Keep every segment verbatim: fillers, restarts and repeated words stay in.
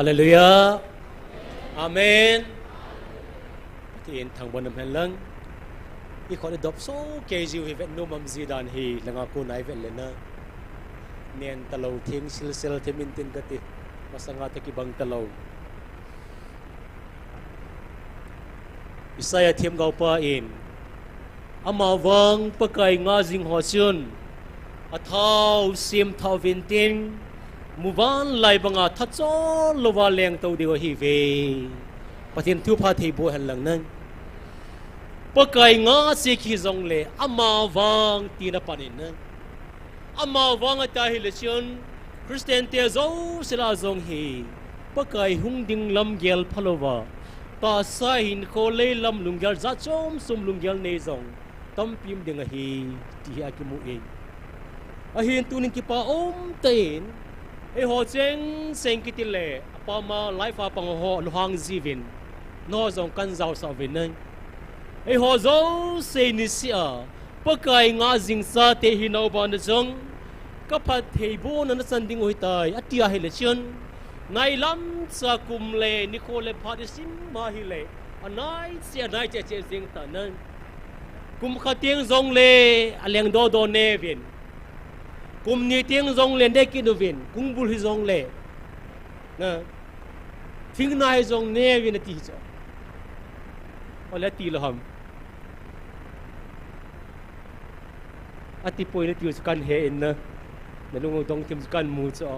Hallelujah. Amen. Pathen thangvah in umhen lang. I khut i dop soh kei jiu hi vet nom am ji dan hi langa kona i vet le na. Nen talou theng silsel them intin kati. Masanga toh kibang talou. Isaiah themgaopa in, amavang Pakai ngah jing ho chun, athao semthah uvin tin, muvanlai banga thachol louva lengtou diu ahiuve. Pathen thupha thei boh hen lang nang. Pakai ngah seh kihi jongle, amavang tina pan in nang. Amavang ati ahile chun, Christian te jouse lah a jong hi, Pakai hung ding lam gel phalouva, tahsa hinkho leilam lunggel jat chom chom lunggel nei jong tampi um ding ahi, ti hi akimu in. Ahin tunin kipa umtah in, eiho cheng cheng kiti le, apam a life a pang ho lunghang jiuvin, nangho jong kahin jaosah uvin nang. Eiho jouse niseh a, Pakai ngah jing chate hinau bana jong, kaphattheibohna nachan diu ahitai, ati ahile chun, nailam cha kum le nikho le phat isim ahile, anai cheh, anai cheh cheh jeng tan nang. Kum khat teng jongle, aleng doh doh neuvin. Kum ni teng jongle, ne kit uvin. Kong bul hi jongle. Na. Thingna hi jong neuvin ati hi chu. Ole ati lou ham. Ati poi nati u chu kahin he in na. Nalung u dong thim chu kahin mu chu.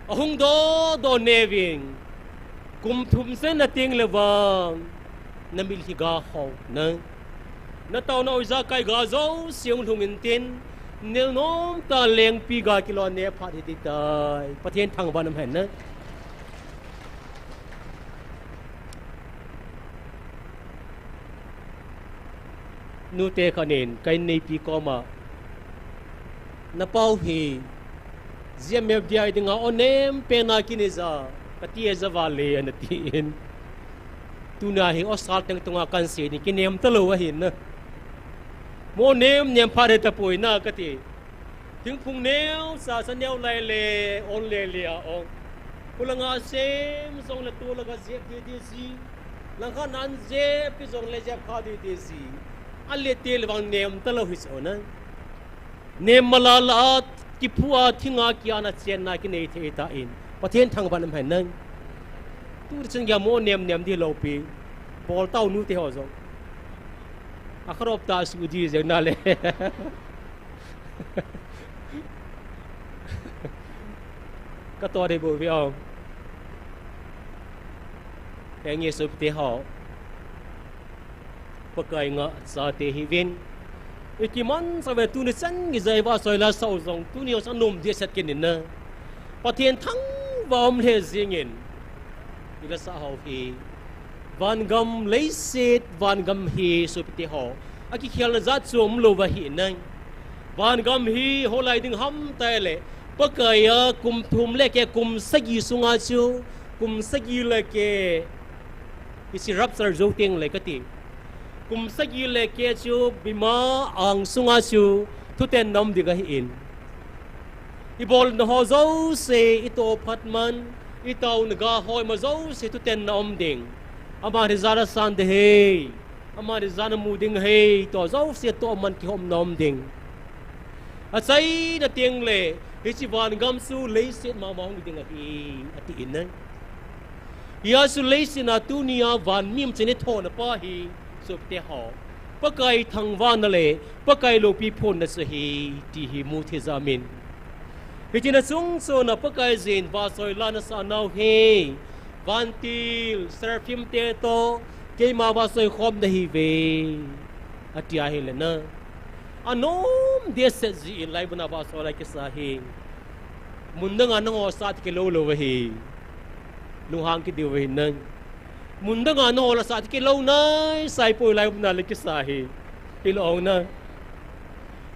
Ahung doh doh neuvin. Kum thum sen na teng le vang. Namit hi ga hou na. Nataona u ijakai ga jouse hung lhung intin. Nel nom tah lengpi ga kilou ne phat hiti tai. Pathen thangvah in umhen na. Nute khat in, ka inneipi koma, na pau hi, G M F D I dinga o nem pen a kinei ja, kati e ja vale, ana tin. Tuna hi o sal teng tunga kan sei ni kinem talou ahin na. Mo nem nem phat he tapoi na kati. Thingphung neo, sa sa neo lai le, on le le a ong. Kulanga sem jong le tu laga jep di di ji. Langkhat nan jep pi jong le jep kha di di ji. A le te le vang nem talou hi chu na. Nem mala la a kiphu a thinga kia na chen na kinei thei ta in. Pathen thangvah in umhen nang. Tu chen gamo nem nem di lou pi. Bol tau nute ho jong. A kharop ta su di jeng na le. Ka to dei bou ve o. Henge sopite ho. Pakai ngah chate hiuvin. I kiman sa ve tuni chan i jai va soi la sau jong tuni o sa nom di set kin in na. Pathen thangvah um le jingin. I la sa hou hi. Vangam leiset, vangam hi sopite ho. A kikhelna jat chu umlou va hi nang. Vangam hi holai ding ham tai le. Pakai a kum thum le ke kum sagi sunga chu. Kum sagi le ke. Isi rapture jou teng le kati. Kum sagi le ke chu bima ang sunga chu. Thuten na um ding ahi in. I bolna ho jouse, i toh phat man, i taona ga hoi ma jouse, thuten na um ding. Ama hi jana san de hei. Ama hi jana mu ding hei, toh jouse, toh man kihom na um ding. Achaina teng le, hiche vangam chu leiset mama hung ding ahi, ati in nang. Hia chu leiset a tunia van mim chun i thona pa hi, sopite ho. Pakai thangvahna le, Pakai loupi phonna chu hi, ti hi mu thei jam in. Hitin a chung chon a Pakai jin vahchoi la na sa nau hi, vantil, seraphim te toh, keima vahchoi khom na hi ve, ati ahile na. Anom dehset ji in laimun a vahchoi la kisa hi. Mun dang a nangho sa ti kilou lou ahi. Lunghang kit diu ahi nang. Mun dang a nangho la sa ti kilou nai, sai poi laimun a le kisa hi. Hilou na.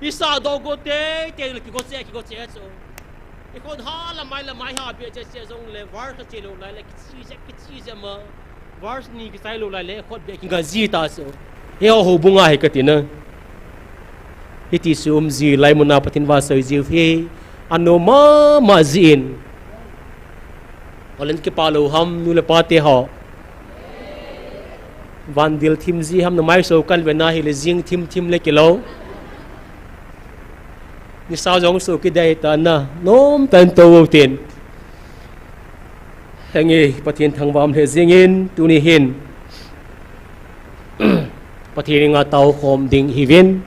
I sa doh go tei, tei le kigo che, kigo che chu. I khon ha la mai la mai ha be che che jong le, var ka che lou lai le, kichi je, kichi je ma. Verse ni kisai lou lai le, khut beh kinga ji ta chu. Heo houbung a hi kati na. Hiti chu um ji laimun a Pathen vahchoi jiu hi. Anom mama ji in. Olen kipa lou ham, nu le pa te ho. Van dil thim ji ham, na mai so kan ve na hi le jing thim thim le kilou. Ni sa jong so kidei ta na, nom tan to tin. Henge, Pathen thangvah le jingin, tuni hin. Pathen nga tao khom ding hi vin.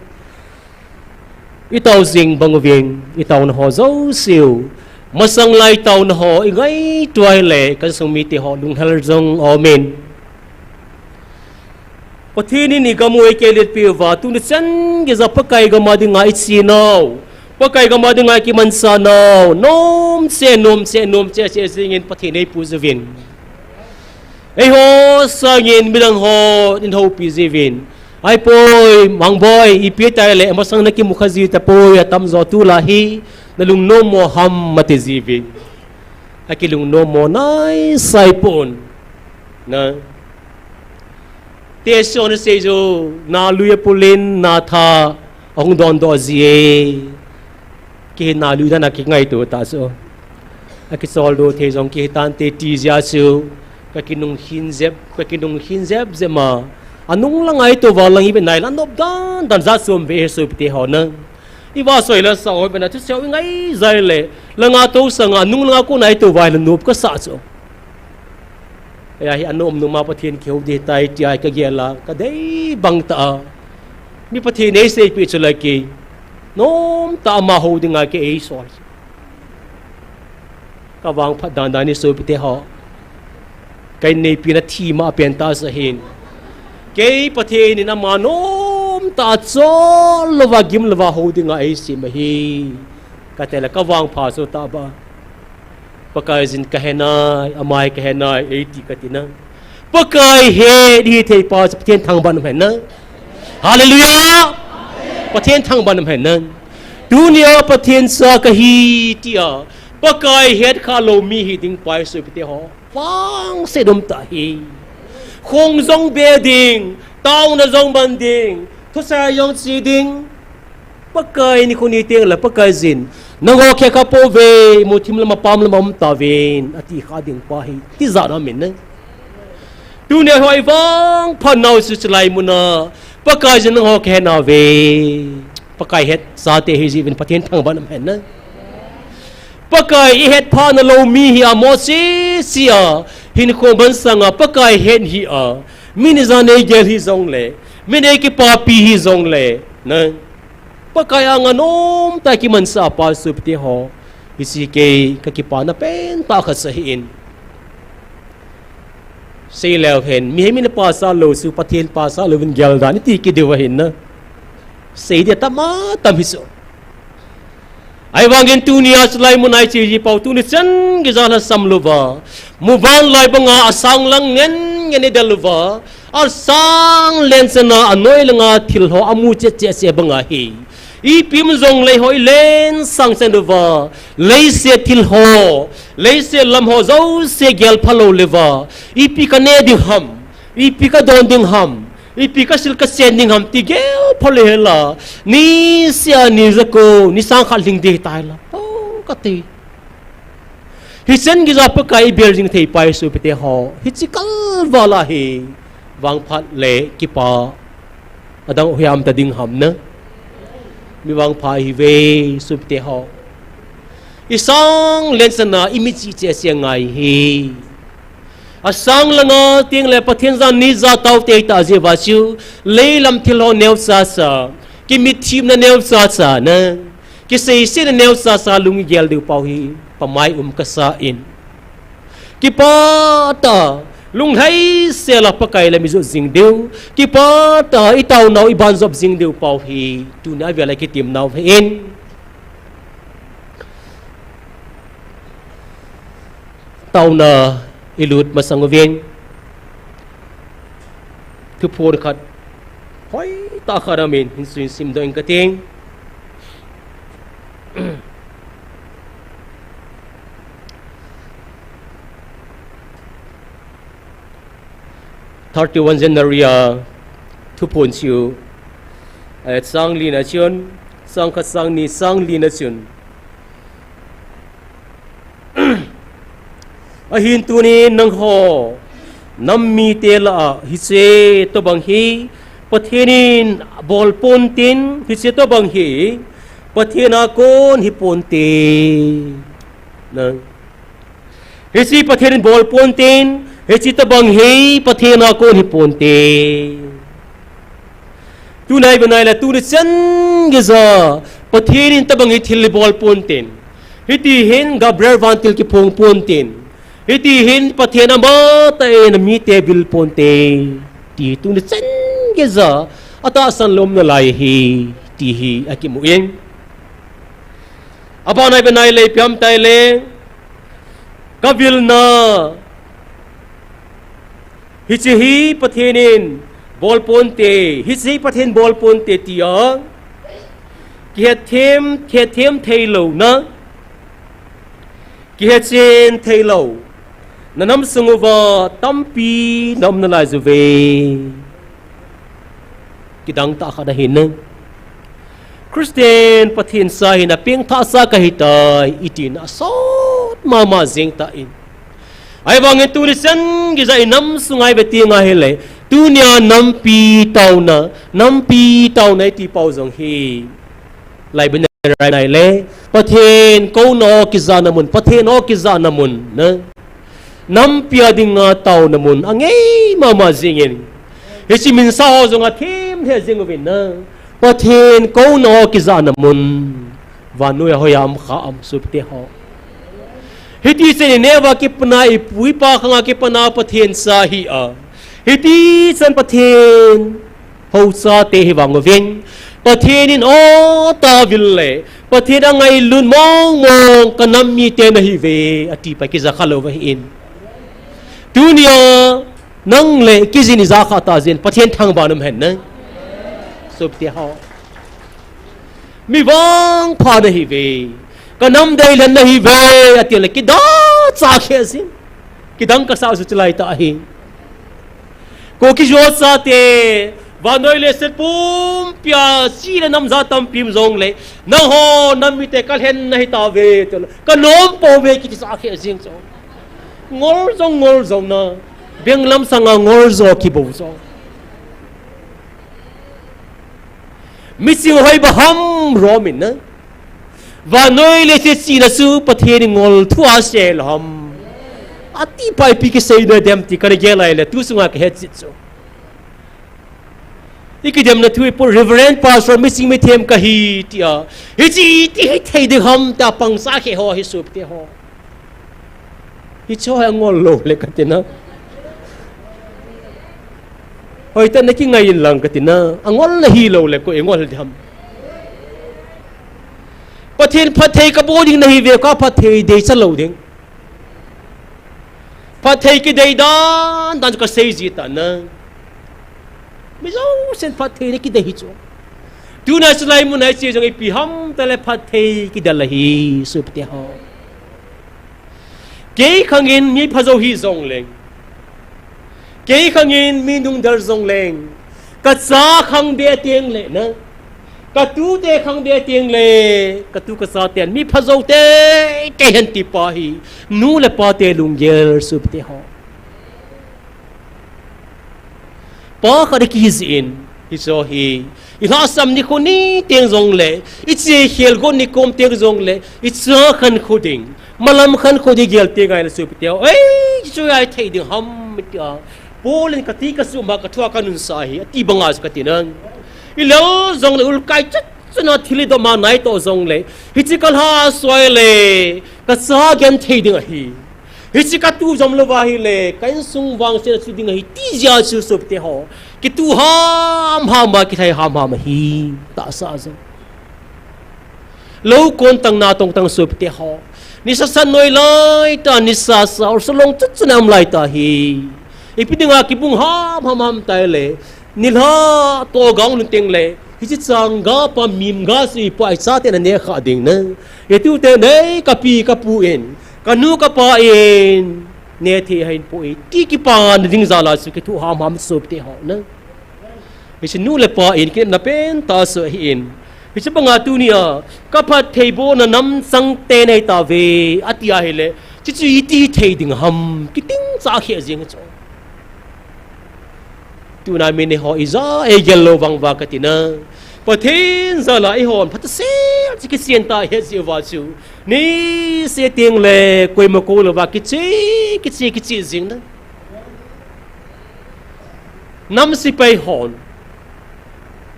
I tao jing bang uvin, i taona ho jouse u. Masang lai taona ho, i ngaito le, kan sung mite ho, lunghel jong, amen. Pathen in i gam u eikeilet peh uva, tuni chan geiya Pakai gam a dinga i chenau. Pakai gam a dinga i kimansah nau. Nom cheh, nom cheh, nom cheh, cheh jingin Pathen eipuijuvin. Eiho sangin midang ho, in houpi jiuvin. Ahipoi, Mangboi, ipi tai le, masang na kimu kha ji tapoi, atamjo tulai hi, na lungnom mo ham ati jiuvin. A kilungnom mo nai sai pon. Na. Te so na sei jo, na lui a pulin, na tha, ahung dondoh ji e. Kihi na lui dan a kingaito ta so. A kichol do thei jong kihi tante ti jia chu. Ka kinung khin jep, ka kinung khin jep jep ma. Anung lang a i tou va lang i be nai la nop dan dan ja som ve so pite ho na. I va soi la sa o be na chu seo i ngai jai le. La nga tou sanga nung lang a ko nai tou va la nop ka sa chu. Ei a hi anom numa Pathen kihou ding tai ti a hi ka gel a, ka dei bang ta a. Mi Pathen eiseipeh chu la kei. Nom ta a ama hou dinga kei eisol. Ka vangphat dan dan i sopite ho. Ka inneipi na thima pen ta sa hin. Kei Pathen in ama nom ta a chol louva gim louva hou dinga eisem ahi. Ka ti le ka vangpha so ta ba. Pakaiyin ka he nai, amai ka he nai, eiti ka ti na. Pakai het hi thei pa chu Pathen thangvah um hen na. Hallelujah! Pathen thangvah um hen na. Tunia Pathen cha ka hi tia, Pakai het kha lou mi hi ding pa i sopite ho. Vangset um ta hi. Khong jong be ding, taona jong ban ding, thusei jong chi ding. Pakai nikho ni teng le Pakaiyin. Nangho khe kha pouve, muthim lama pam lama um tauvin, ati kha ding pa hi. Tijat amen ne. Tunia ho i vangphat nau chu chulai muna. Pakaiyin nangho khe he nauve. Pakai het chate hi jiuvin Pathen thangvah um hen ne. Pakai i het pha na lou mi hi a mo si si a. Hinkho ban sanga Pakai het hi a. Mi ni jan eigel hi jong le. Mi nei kipapi hi jong le. Ne. Pakai anga nom ta kimansah pa sopite ho. Hiche kei ka kipana pen ta khat sa hi in. Sei leu hen, mihem in pasal lou chu, Pathen pasal louvin gel dan, iti kit diu ahin na. Sei dia tam a tam hi chu. Ahivangin tunia chulai muna i che ji pau tuni chan geiya lhasam louva. Muvanlai banga asang lang ngen ngen i del uva. Asang len chana anoi langa thil ho amu chet chet se banga hi. Ipi um jong lei ho i len sang chan uva. Leiset thil ho. Leiset lam ho jouse gel pha lou leuva. Ipi ka ne ding ham. Ipi ka don ding ham. Ipi ka sil ka sen ding ham ti gel pha lou hela. Niseh a ni jako. Ni sang khat lhing ding tai la. Oh, ka ti. Hichan geiya Pakai i bel jing thei pa i sopite ho. Hiche kalval a hi. Vangphat le kipa. Adang u hiam ta ding ham na. Mi vangpha i hiuve sopite ho. I sang len chana i mit chih cheh se ngai hi. Asang langa teng le Pathen jan ni ja tao tei ta jeh uva chu. Leilam thil ho neo cha cha. Kimit thimna neo cha cha na. Kiseisetna neo cha cha lung i gel diu pau hi, pamai um ka sa in. Kipa ta, lunglhai sela Pakai lam i jot jing diu. Kipa ta, i taonau i banjop jing diu pau hi, tunia vela kitim nau hi in. Taona i lut masang uvin. Thuphon khat. Hoitah khat amin, hin sui sim doh ing ka ting. Thirty-one January a thuphon chu, eh, sang li na chun, sang khat sang ni, sang li na chun. Ahin tunin nangho nam mite lah a hiche tobang hi Pathen in bol ponte, hiche tobang hi Pathen a kon hi ponte. Nang. Hiche Pathen in bol ponte, hiche tobang hi Pathen a kon hi ponte. Tunai banai la tuni chan geiya Pathen in tobang hi thil hi bol ponte. Hiti hin Gabriel vantil kiphong ponte. Hiti hin Pathen amatah in amite vil ponte. Ti tuni chan geiya atahsan lom nalai hi ti hi akimun. Abanai banai le ipi ham itile, kavilna hiche hi Pathen in bol ponte, hiche hi Pathen bol ponte tia kihethem, kihethem theilouna, kihechen theilou, na nam sung uva tampi na um nalai uve. Kidang tah khat ahin. Christian Pathen sa hina pengthah sa kahitai, itin asot mama jing tan. Ahivangin tuni chan geiya inam sunga ive teng ahile, tunia nampi taona, nampi taona iti pau jong hi. Lai bin rai nai le, Pathen kouna ho kijahna mun, Pathen ho kijahna mun, na. Nampi a dinga taona mun, angei mama jingin. Hiche minsa ho jong athem lheh jing uvin na. Pathen kouna ho kijahna mun. Vannoi a hoiya um kha um sopite ho. Hiti chan ineh uva kipana ipu ipa khanga kipana Pathen sa hi a. Hiti chan Pathen housa te hi vang uvin. Pathen in o tah vil le. Pathen angailut mong mong ka nam mite nahiuve. Ati pa kija kha lou ahin. Tunia nang le kei jin ija kha ta jin Pathen thangvah in um hen na. Sopite ho. Mi vangpha nahiuve. Ka nam deilhen nahiuve. Ati le kida cha khe jin. Kidang kasa u chu chulai tah ahi. Ko kijo chate, vannoi leiset pumpia, chi le nam ja tampi um jongle, nangho nam mite kalhen nahitauve, tia, kanom pouve kiti sa khe jing chu. Ngol jong, ngol jong na, benglam sanga ngol jo kibou jo. Miching hoi ba ham rom in na. Vannoi leiset china chu Pathen in ngol thu a sel ham. Ati pa ipi kisei na dem ti kana gel lai le tu sunga kahet chit chu. I kidemna thu ipu Reverend Pastor miching mithem kahi tia. Hiche iti hi thei ding ham tia pangsa khe ho hi sopite ho. Hiche ho hi angol lou le kati na. Hoitah in na kingai in lang kati na. Angol nahi lou le koi ngol ding ham. Pathen phatthei kaboh ding nahiuve, ka phatthei dei cha lou ding. Phatthei kidei dan dan kasei ji ta na. Mi jousen phatthei na kidei hi chu. Tuna chulai mun a iche jong ipi ham tale phatthei kidei la hi sopite ho. Kei khangin mi phajou hi jongleng. Kei khangin mi nungdel jongleng. Ka cha khang be teng le na. Ka tute khang be teng le. Ka tu ka chaten mi phajou te, te hen ti pa hi. Nu le pa te lunggel sopite ho. Pa khat a kihijin, hiche hi. I lhahsam nikho ni teng jongle, i chekhel got nikom teng jongle, i cha khankho ding, malam khankho ding gel teng ahile sopite ho. Ei, hiche hi thei ding ham tia. Paul in kati kasuh ma kathua kanunsa hi, ati banga chu kati na. I lel jongle ulkai chat chuna thil i dom a nai toh jongle. Hiche ka lhasoi le, ka cha genthei ding ahi. Hiche ka tu jom louva ahile, ka insung vangsetna chu ding ahi ti jeh a chu sopite ho. Kitu ham ham a, kilhai ham ham ahi. Tahsa jong. Lou kon tang na tong tang sopite ho. Nisa sa noi lai ta, nisa sa, or salong chat chuna um lai ta hi. Ipi dinga kibung ham ham ham tale. Nilhah toh gang lhun teng le, hiche chang ga pa mim ga si pa i chaten aneh kha ding na. I tute nei ka pi ka pu in, ka nu ka pa in, neh thei ahin poi ti kipana ding jal a chu kithu ham ham sopite ho na. Hiche nu le pa in kinepna pen tah chu ahin. Hiche banga tunia, ka phattheibohna nam chang te nei tauve, ati ahile, Hichu iti thei ding ham, kitingcha khe jing chu. Tuna mi nei ho ija eigel lou vang uva kati na. Pathen jal a eihon phatah sel chu kichen ta het jeh uva chu, niseh teng le koima kou louva kiche, kiche, kiche jing na. Nam sepai hon,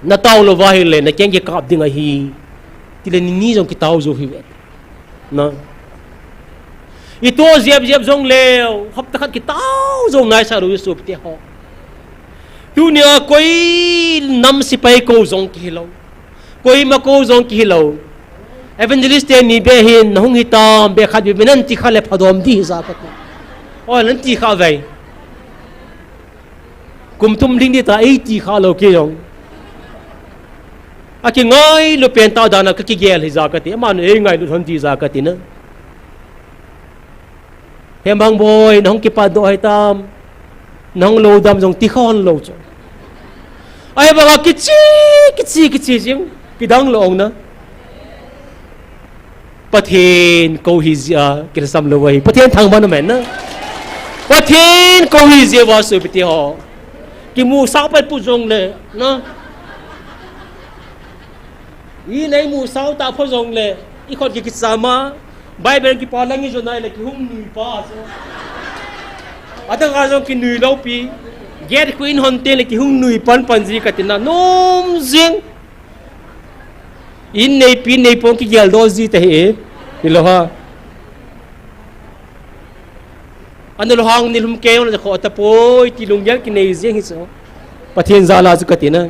natao louva ahile nakeng kikap ding ahi, tile ni ni jong kitao jou hi ve. Na. Ito jep jep jong leu, hapta khat kitao jou naisa lou sopite ho. Tunia koi nam sepai kou jong kihilou. Koima kou jong kihilou. Evangelist teni beh hin, nahung hitam, beh khat beh beh nanti kha le phadom ding hija kati. O, nanti kha ve. Kum thum lhing ding ta eiti kha lou kei jong. Akingailu pen tah dan a kakigel hija kati. Aman eingailu lhon ding hija kati na. Hemang boi, nahung kipatdoh hitam. Nahung lou dam jong ti kha hon lou chu. Ahivanga kiche, kiche, kiche jing. Kidang lou na. Pathen kou hi jeh a, kilhasam lou ahi. Pathen thangvah in umhen na. Pathen kou hi jeh uva sopite ho. Kimusah pai pu jong le, na. Inei musah ta pha jong le, ikhut ki kicham a, Bible kipa lang ijo nai le kihung nui pa chu. Atang a jong kinui lou pi. Get kuin hon te le kihung nui pan pan ji kati na. Nom jing. In neipi neipong kigeldoh ji ta hi e. Hilou ha. Ana lou hang nilhum kei jong le kho tapoi ti lunggel kinei jing hi chu. Pathen jal a chu kati na.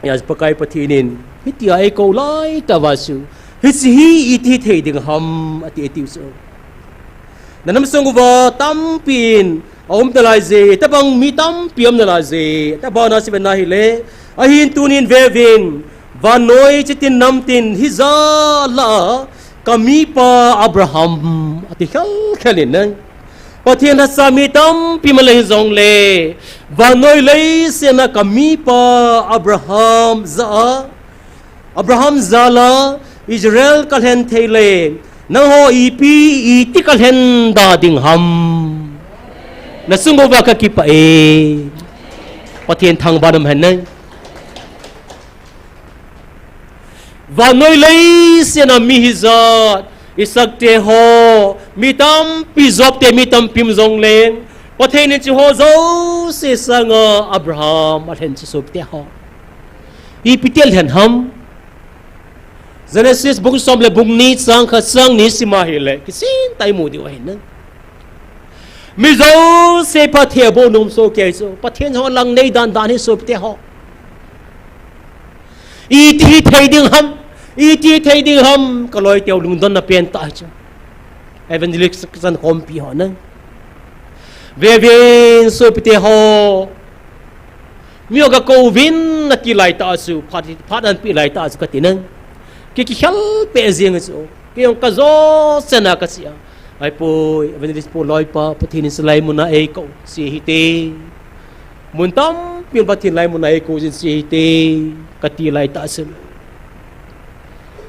Hijeh a chu Pakai Pathen in, hitia eikou lai tah uva chu, hiche hi iti thei ding ham, ati, ati chu. Nanam sung uva tampi in aum nalai je, tabang mi tampi aum nalai je, tabang na siven na hile, ahin tunin vevin, vannoi chitin namtin hijal a, kamipa Abraham, ati khel khel in nang. Pathen lhasa mi tampi um le hijong le, vannoi leiset a kamipa Abraham jah a, Abraham jal a Israel kalhen thei le, nangho ipi iti kalhen da ding ham. Nasung uva kakipah e. Pathen thangvah in umhen nang. Vannoi leiset a mi hijat, Isaac te ho, mi tampi, Job te mi tampi um jong leng, Pathen in hiche ho jouse sanga Abraham alhen chu sopite ho. Ipi ti alhen ham? Genesis bung som le bung ni chang khat chang ni sim a hile, kisin tah imu diu ahi na. Mi jouse phatthei aboh nom soh kei chu, Pathen ho lang nei dan dan hi sopite ho. Iti thei ding ham, iti thei ding ham, kaloi teu lungdonna pen tah chu. Evangelist chan khompi ho nang. Vevin sopite ho. Mi ho kakouvin nati lai tah chu, phat, phat anapeh lai tah chu kati nang. Kei kikhel peh jeng chu. Kei jong kajo chan a kache a. Ahipoi, Evangelist Pu Loipa, Pathen in hilai mun a eikou, che hite. Mun tampi in Pathen hilai mun a eikou jin che hite, kati lai tah chun.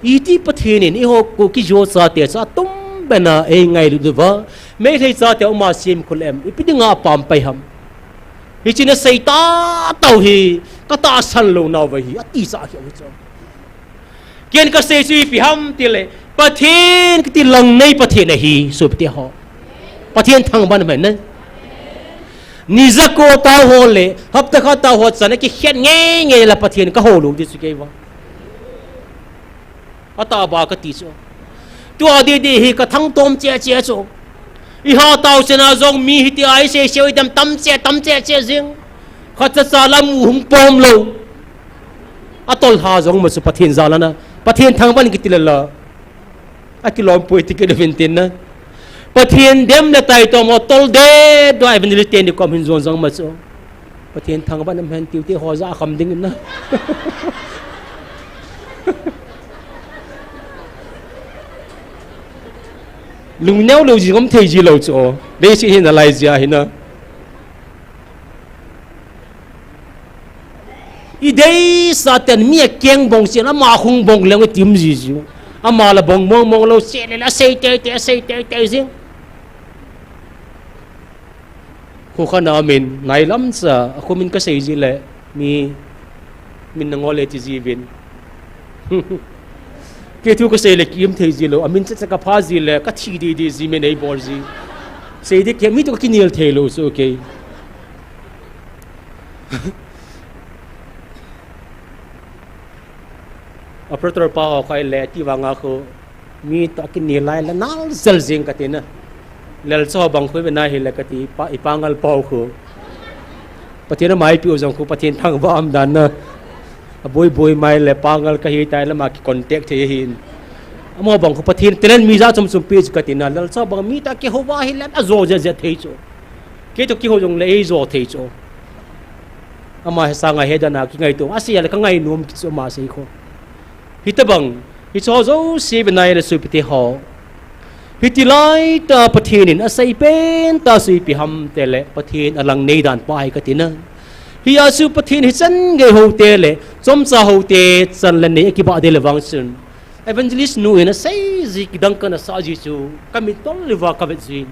Iti Pathen in eiho Kuki-Zo chate chu atum bena eingailut uva, Meitei chate uma sem khul em, ipi dinga apam pai ham. Hiche nasei tahtah u hi, katahsan lou nauva hi, ati cha hi u chu. Ken kasei chu ipi ham tile, Pathen kiti lang nei Pathen ahi, sopite ho. Pathen thangvah in umhen nang. Ni jako tah ho le, hapta khat tah ho chan a kikhen ngei ngei le Pathen kahou lou ding chu kei vang. Atah ba kati chu. Tua didi hi kathangtom cheh cheh chu. Iha tao chan a jong mi hitia isei sei u idam tam cheh, tam cheh cheh jing. Khat cha cha lam u hung pom lou. Atol ha jong ma chu Pathen jal a na. Pathen thangvah in kiti le la. Akilom poi ti kit uvin tin na. Pathen dem le taitom ho tol det uva Evangelist teni kom hin jon jong ma chu. Pathen thangvah in umhen tiu te ho ja kham ding in na. Lungneo lou ji ngam thei ji lou chu. Leiset hi nalai jia hi na. Ideisah ten mi akeng bong chen ama hung bong leng itim ji ji u. Ama la bong mong mong lou, se le la sei tei tei, sei tei tei jing. Khu khat na min, nai lam cha, a khu min ka sei ji le, mi, min na ngol le ti ji vin. Kei thu ka sei le, ki im thei ji lou, a min cha cha ka pha ji le, ka thi di di ji min ei bol ji. Sei di ke, mi tu ka kinel thei lou, so okay. Operator pa ho khai le, ti vang a khu, mi to ki ni lai la nal zel jing ka ti na. Lel cho bang khu ve na hi le ka ti pa, i pangal pau khu. Pathen a mai piu jong khu, Pathen thangvah um dan na. A boi boi mai le pangal ka hi tai le ma ki contact thei hin. Amo bang khu Pathen telen mi ja chom chom pi ka ti na. Lel cho bang mi to ki ho va hi le a jo je je thei chu. Kei to ki ho jong le ei jo thei chu. Ama he sanga he dan a ki ngai to. A sei le ka ngai nom ki chu ma sei khu. Hita bang, hicho jouse ve nai le sopite ho. Hiti lai ta Pathen in a sei pen ta sui pi ham te le Pathen a lang nei dan pa hi ka ti na. Hi a su Pathen hi chan gei ho te le, chomcha ho te chan le nei a ki ba de le vang sun. Evangelist nu in a sei ji ki dang ka na sa ji chu, ka mit tol le va ka vet ji.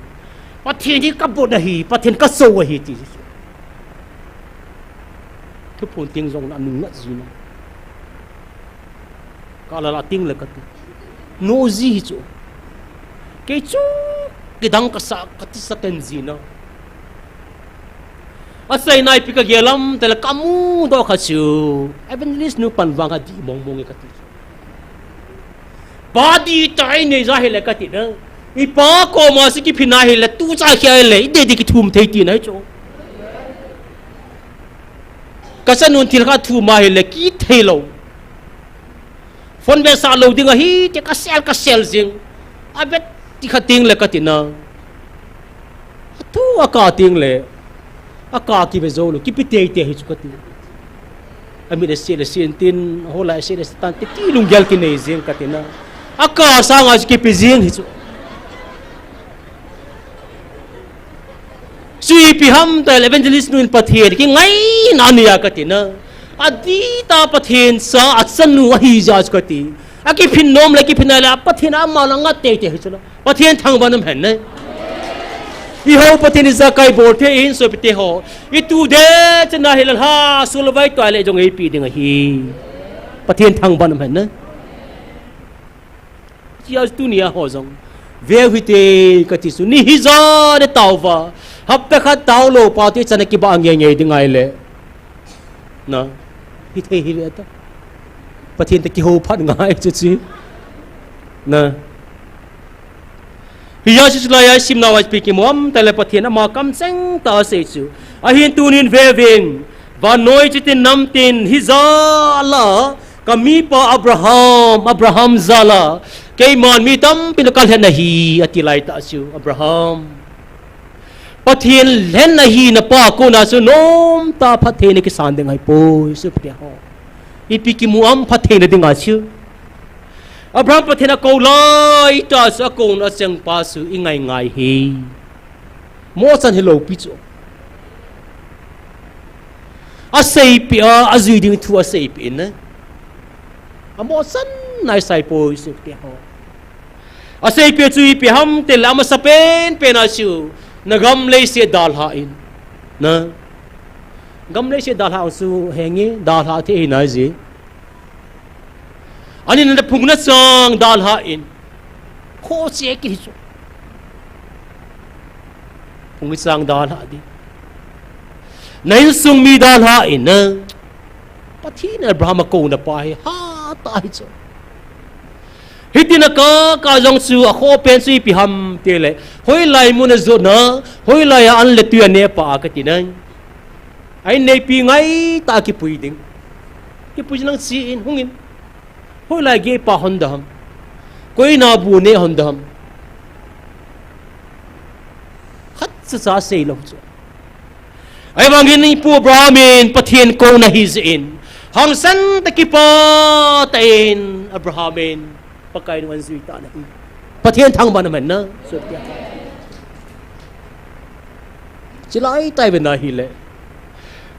Pathen hi ka bot a hi, Pathen ka so a hi ti. Thuphon ting jong na nung ngat ji na. Ka la la ting le ka ti. No ji hi chu. Kei chu kidang ka sa, ka ti sa ken ji na. A sei nai pi ka gel lam te le ka mu do kha chu. Evangelist nu pan vang a di mong mong e ka ti. Pa di tai nei ja hi le ka ti na. I pa ko ma si ki phi na hi le tu cha khia le, i de di ki thum thei ti na hi chu. Ka sa nun thil kha thum a hi le ki thei lou. Phone ve sa lou ding a hi, ti ka sel, ka sel jing. A vet ti kha ting le ka ti na. A thu a ka ting le. A ka ki ve zo lou, ki pi tei tei hi chu ka ti. A mit a se le se in tin, a ho lai a se le se tan, ti ti lung gel ki nei jing ka ti na. A ka sanga chu ki pi jing hi chu. Sui pi ham ta le evangelist nu in Pathen, ki ngai na ni a ka ti na. A di ta Pathen sa a chanu a hi ja chu ka ti. A ki phin nom le ki phin na le a Pathen a ma la ngat tei tei hi chu la. Pathen thangvah um hen ne. I ho Pathen i jakai bol thei in sopite ho. I tu de chana hi la ha sul vai to le jong ei pi ding a hi. Pathen thangvah um hen ne. Chia tu ni a ho jong. Ve hui te ka ti su ni hi ja de tau va. Hapta khat tau lou pa te chana ki ba nge nge ding ai le. Na, hi thei hi ve ta. Pathen te ki ho phat ngai chu chi. Na. Hi ja chu lai a sim na wa pi ki muam ta le Pathen ama kam cheng ta sei chu. A hin tu nin ve vin. Vannoi chi tin nam tin hi ja la. Ka mi pa Abraham, Abraham ja la. Keiman mi tampi na ka lhen a hi a ti lai ta chu. Abraham. Pathen lhen a hi na pa kona chu nom ta phat thei na ki san ding hai poi su pia ho. I pi ki muam phat thei na ding a chu. Abraham Pathen a ko lai ta chu a kona cheng pa chu i ngai ngai hi. Mo chan hi lou pi chu. A sei pi a, a jui ding thu a sei pi in na. A mo chan nai sai poi su pia ho. A sei pi chu i pi ham te la ma sa pen pen a chu. Na gam lei se dal ha in. Na. Gam lei se dal ha chu henge dal ha the hi na ji. Ani na phung na chang dal ha in. Kho che ki hi chu. Phung i chang dal ha di. Na insung mi dal ha in na. Pathen Abraham a kona pa hi ha ta hi chu. Hiti na ka, ka jong chu a kho pen chu i pi ham te le. Hoi lai mun a jo na, hoi lai a an le tu a ne pa a ka ti na. Ai nei pi ngai ta ki pui ding. Ki pui nang si in hung in. Hoi lai ge pa hon da ham. Koi na bu ne hon da ham. Khat sa sa sei lou chu. Ai vang hin i pu Abraham in Pathen kona hi jin. Hang san ta ki pa ta in Abraham in. Pakai nu an jui ta na hi. Pathen thangvah um hen na. Su pia. Chi lai tai ve na hi le.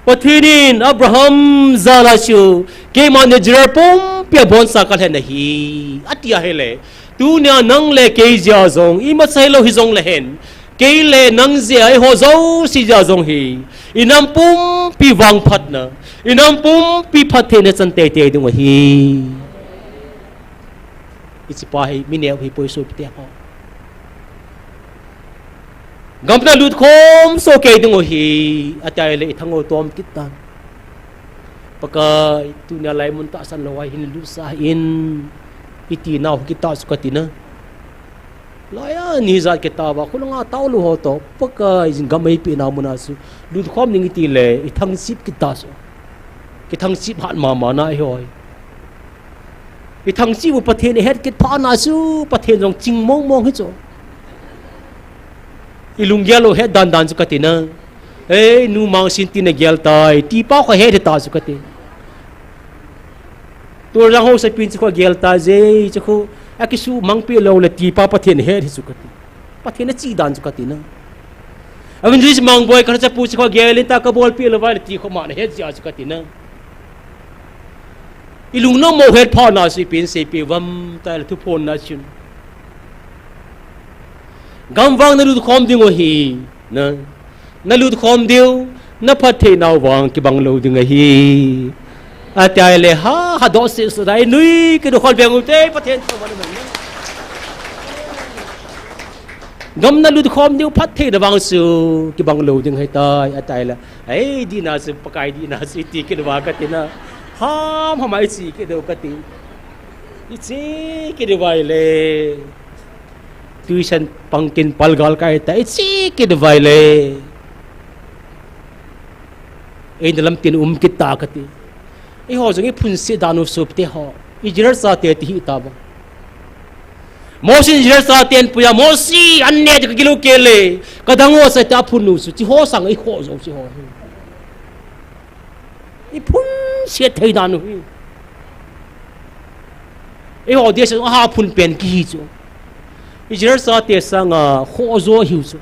Pathen in Abraham ja la chu. Keiman ne jira pum pia bonsa kalhen ahi, ati ahile. Tunia nang le kei jeh a jong, imacha hilou hijongle hen. Kei le nang jeh a eiho jouse jeh a jong hi. Inam pumpi vangphatna. Inam pumpi phattheina chan teitei ding ahi. Hichepa hi, mi neo hi poi sopite ho. Gam nalut khom soh kei ding ahi, ati ahile ithang u tom kit tan. Pakai, tunia laimun tahsan lou a hin lutsah in, iti nau kit ta chu kati na. Laiya ni jat kit tauva, khulanga taolou ho toh, Pakai, jin gam eipeh nau muna chu, lut khom ding iti le, ithang chip kit ta chu. Kithang chip hat mama na hi hoi. Ithang chip u Pathen ihet kit phat na chu, Pathen jong ching mong mong hi chu. Ilunggel u het dan dan chu kati na. Ei, nu Mangsin tin nagel tai, tipa kho het hita chu kati. Tuljang haosapin chu kho gel tai je, chu kho, akisumang peh lou le tipa Pathen het hi chu kati. Pathen achi dan chu kati na. Evangelist Mangboi ka chapu chu kho gel in ta kabolpeh lou vai le ti kho ma nahet jeh a chu kati na. Ilungnom u het phat na chu ipi in seipeh uvam tile thuphon na chun. Gam vang nalut khom ding u ahi, na. Nalut khom diu, naphatthei nau vang kibang lou ding ahi. Ati ahile ha, hadoh seh seh dai nui, kidoh khol veng u te, Pathen thangvah in. Gam nalut khom diu, phattheina vang chu kibang lou ding ahitai, ati ahile. Ei, dihna chu, Pakai dihna chu, iti kit uva kati na. Ham, ham a iche kit diu kati. Iche kit diu vai le. Tuition pangkin palgal kai ta, iche kit vai le. Eina lamtin um kit ta kati. Eiho jong iphunset dan u sopite ho. Israel chate ti hita ba. Mosi Israel chaten puiya, Mosi, an ne ti kagil u kei le. Kadang u sa ta phun u chu, hiche ho sang eikhoh jou hiche ho hi. Iphunset thei dan u hi. Eiho dia chu aha phun pen kihi chu. Israel chate sanga khoh jo hiu chu.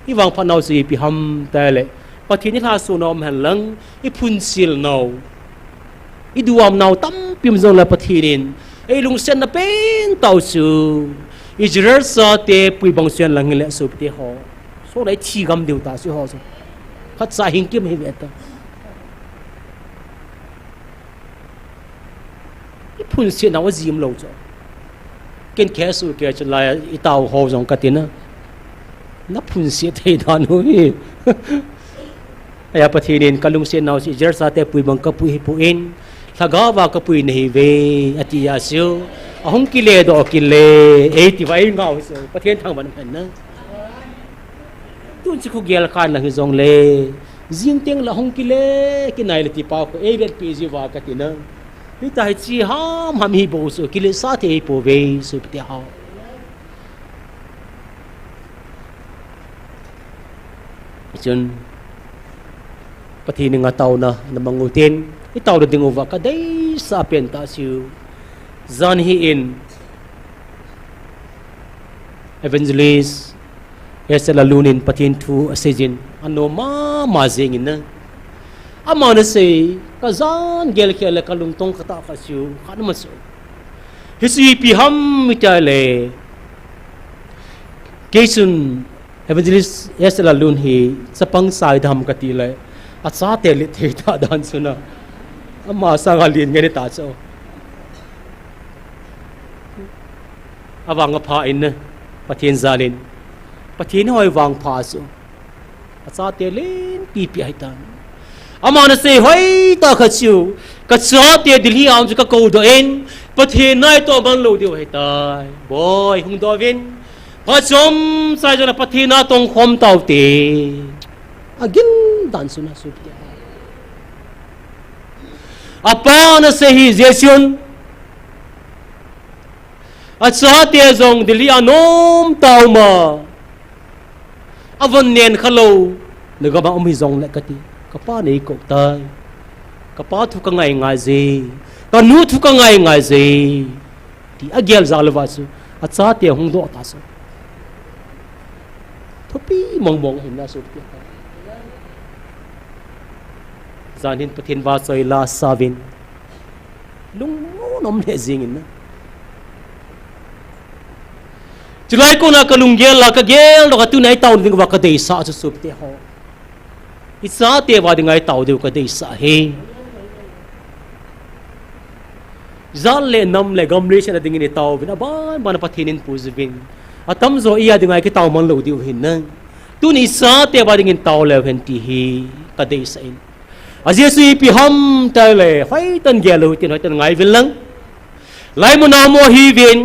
Ivangphat nau chu ipi ham tile. Pathen ilhaso nau um hen lang, iphunset nau. Iduham nau tampi um jongle Pathen in eilungsetna pen tau chu. Israel chate pui bang chu hen lang hile sopite ho. Sona ithi gam diu ta chu ho chu. Khatcha hing kim hi ve ta. Iphunset nau ajim lou chu. Ken khe su kei chu laiya itao ho jong kati na. Naphunset thei dan u hi. Ahi a Pathen in kalungset nau chu Israel chate pui bang kapui hipon. Lhagao va kapui nahiuve ati a chu. Ahung kile doh kit le. Eiti va eingah u chu. Pathen thangvah in umhen na. Tun chu khu gel khan lang hijongle, jing teng le hung kile, kinai le tipa khu, eivetpi jiuva kati na. Hita hiche ham ham hi bou chu, kilesa thei hi pouve, sopite ho. Chun, Pathen henga taona, namang u tin, itaona ding uva, kadeisah pen tah chu, jan hi in, Evangelist, Esther Lalun in Pathen thu asei jin, anom mama jeng in na. Aman asei, kajan gel khel le kalungtong khat a kasu, khat ma su. Hiche ipi ham iti le. Kei chun Evangelist Esther Lalun hi chapang sai dam kati le. Achate le thei ta dan chun a. Ama sanga lien ngen ta chu. Avang apha in, Pathen jal in. Pathen hoi vangpha chu. Achate lenpi pi ahitan. Aman asei hoitah khat chu. Kachate Delhi a um chu kakou doh in. Pathen natoh man lou diu ahitai. Boi, hung doh uvin. Phat chomcha jong le Pathen a tong khom taute. Agil dan chun a sut. Apan asei hi jeh chun. Achate jong Delhi a nom tau ma. Avon nen khalou. Nagam a um hijong le kati. Kapa nei kou tai. Kapa thu kangai ngai je. Kanu thu kangai ngai je. Ti agel jal uva chu. Achate hung doh ta chu. Thupi mong mong hin na su ti. Jan hin Pathen vahchoi la sa uvin. Lungmong um le jing in na. Chulai kona ka lunggel la ka gel doh a tuni a i tao ding uva ka deisah chu sopite ho. I chate uva dinga i tao diu ka deisah e. Jat le nam le gam leiset a dingin i tao uvin, aban ban a Pathen in puijui uvin. Atamjo i a dinga i kitao man lou diu hin na. Tuni i chate uva dingin tao leu hen ti hi ka deisah in. A Jesu ipi ham tile, hoitah in gel lou hitin, hoitah in ngai uvin lang. Laimun a mo hi uvin,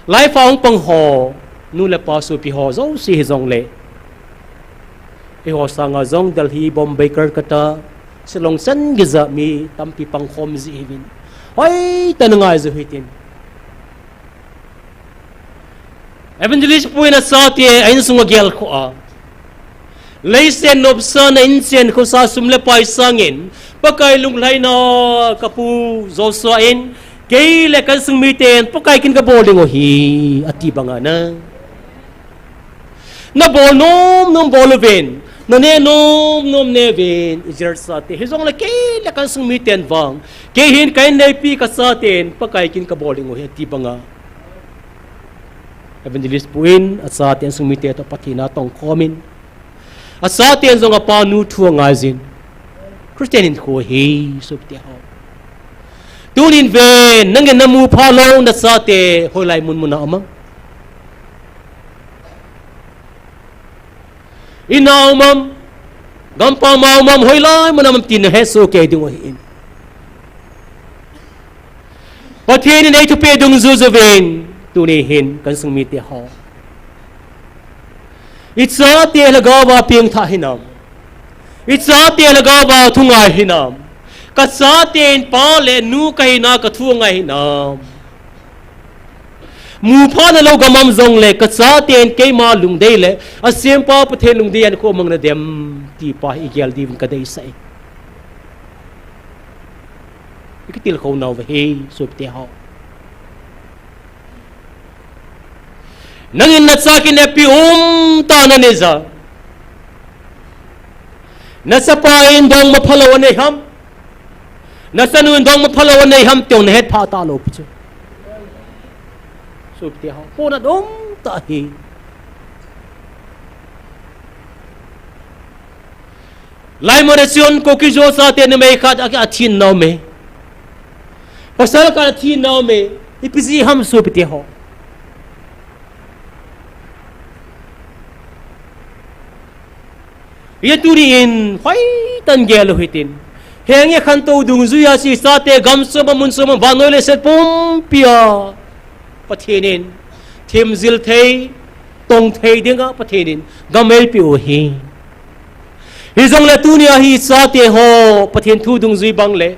lai fa hung pang ho, nu le pa sopi ho, jouse hijongle. Eiho sanga jong Delhi, Bombay, Kolkata, Shillong chan geiya mi tampi pang khom ji uvin. Hoitah in ngai jou hitin. Evangelist pu in a chate a insung a gel kho a. Leiset nopsahna in chen khosa sum le pai sangin, Pakai lunglhaina ka pu Joshua in, kei le ka insung miten Pakai kin ka bol ding u ahi, ati banga na. Na bol nom nom bol uvin, na ne nom nom ne uvin, Israel chate. Hijongle kei le ka insung miten vang, kei hin ka inneipi ka chaten Pakai kin ka bol ding u ahi, ati banga. Evangelist pu in, a chaten insung mite toh Pathen a tong khom in. A chaten jong apa nu thu angai jin. Christian hinkho ahi, sopite ho. Tunin ven, nangin na mu pha lou na chate, hoilai mun mun a um am. In a um am, gampam a um am, hoilai mun a um am tin na hesoh kei ding u ahi in. Pathen in ei thupeh dungjuiyu vin, tuni hin ka insung mite ho. I chate lhagao va pengthah hinam. I chate lhagao va thungai hinam. Ka chaten pa le nu ka hina ka thu angai hinam. Mu pha na lou gam um jongle, ka chaten keima lungdei le, a sempa Pathen lungdei a kho mang na dem, ti pa hi i gel diuvin ka deisah e. I kitilkhou nau va hi, sopite ho. Nangin na cha kinepi um tah na neija. Na chapa in dongma phalou anei ham. Na chanu in dongma phalou anei ham ti jong na het phah talou pi chu. Sopite ho. Pona dong tah hi. Laimun a chun Kuki-Zo chate numei khat a, athi in na um e. Pasal khat athi in na um e. Ipi jeh ham sopite ho. Hia tuni in, hoitah in gel u hitin. Henge khantou dungjuiya chu i chate gam soma mun soma vannoi leiset pumpi a. Pathen in, themjil thei, tong thei dinga Pathen in, gam eipeh u ahi. Hijongle tuni a hi chate ho, Pathen thu dungjui bang le,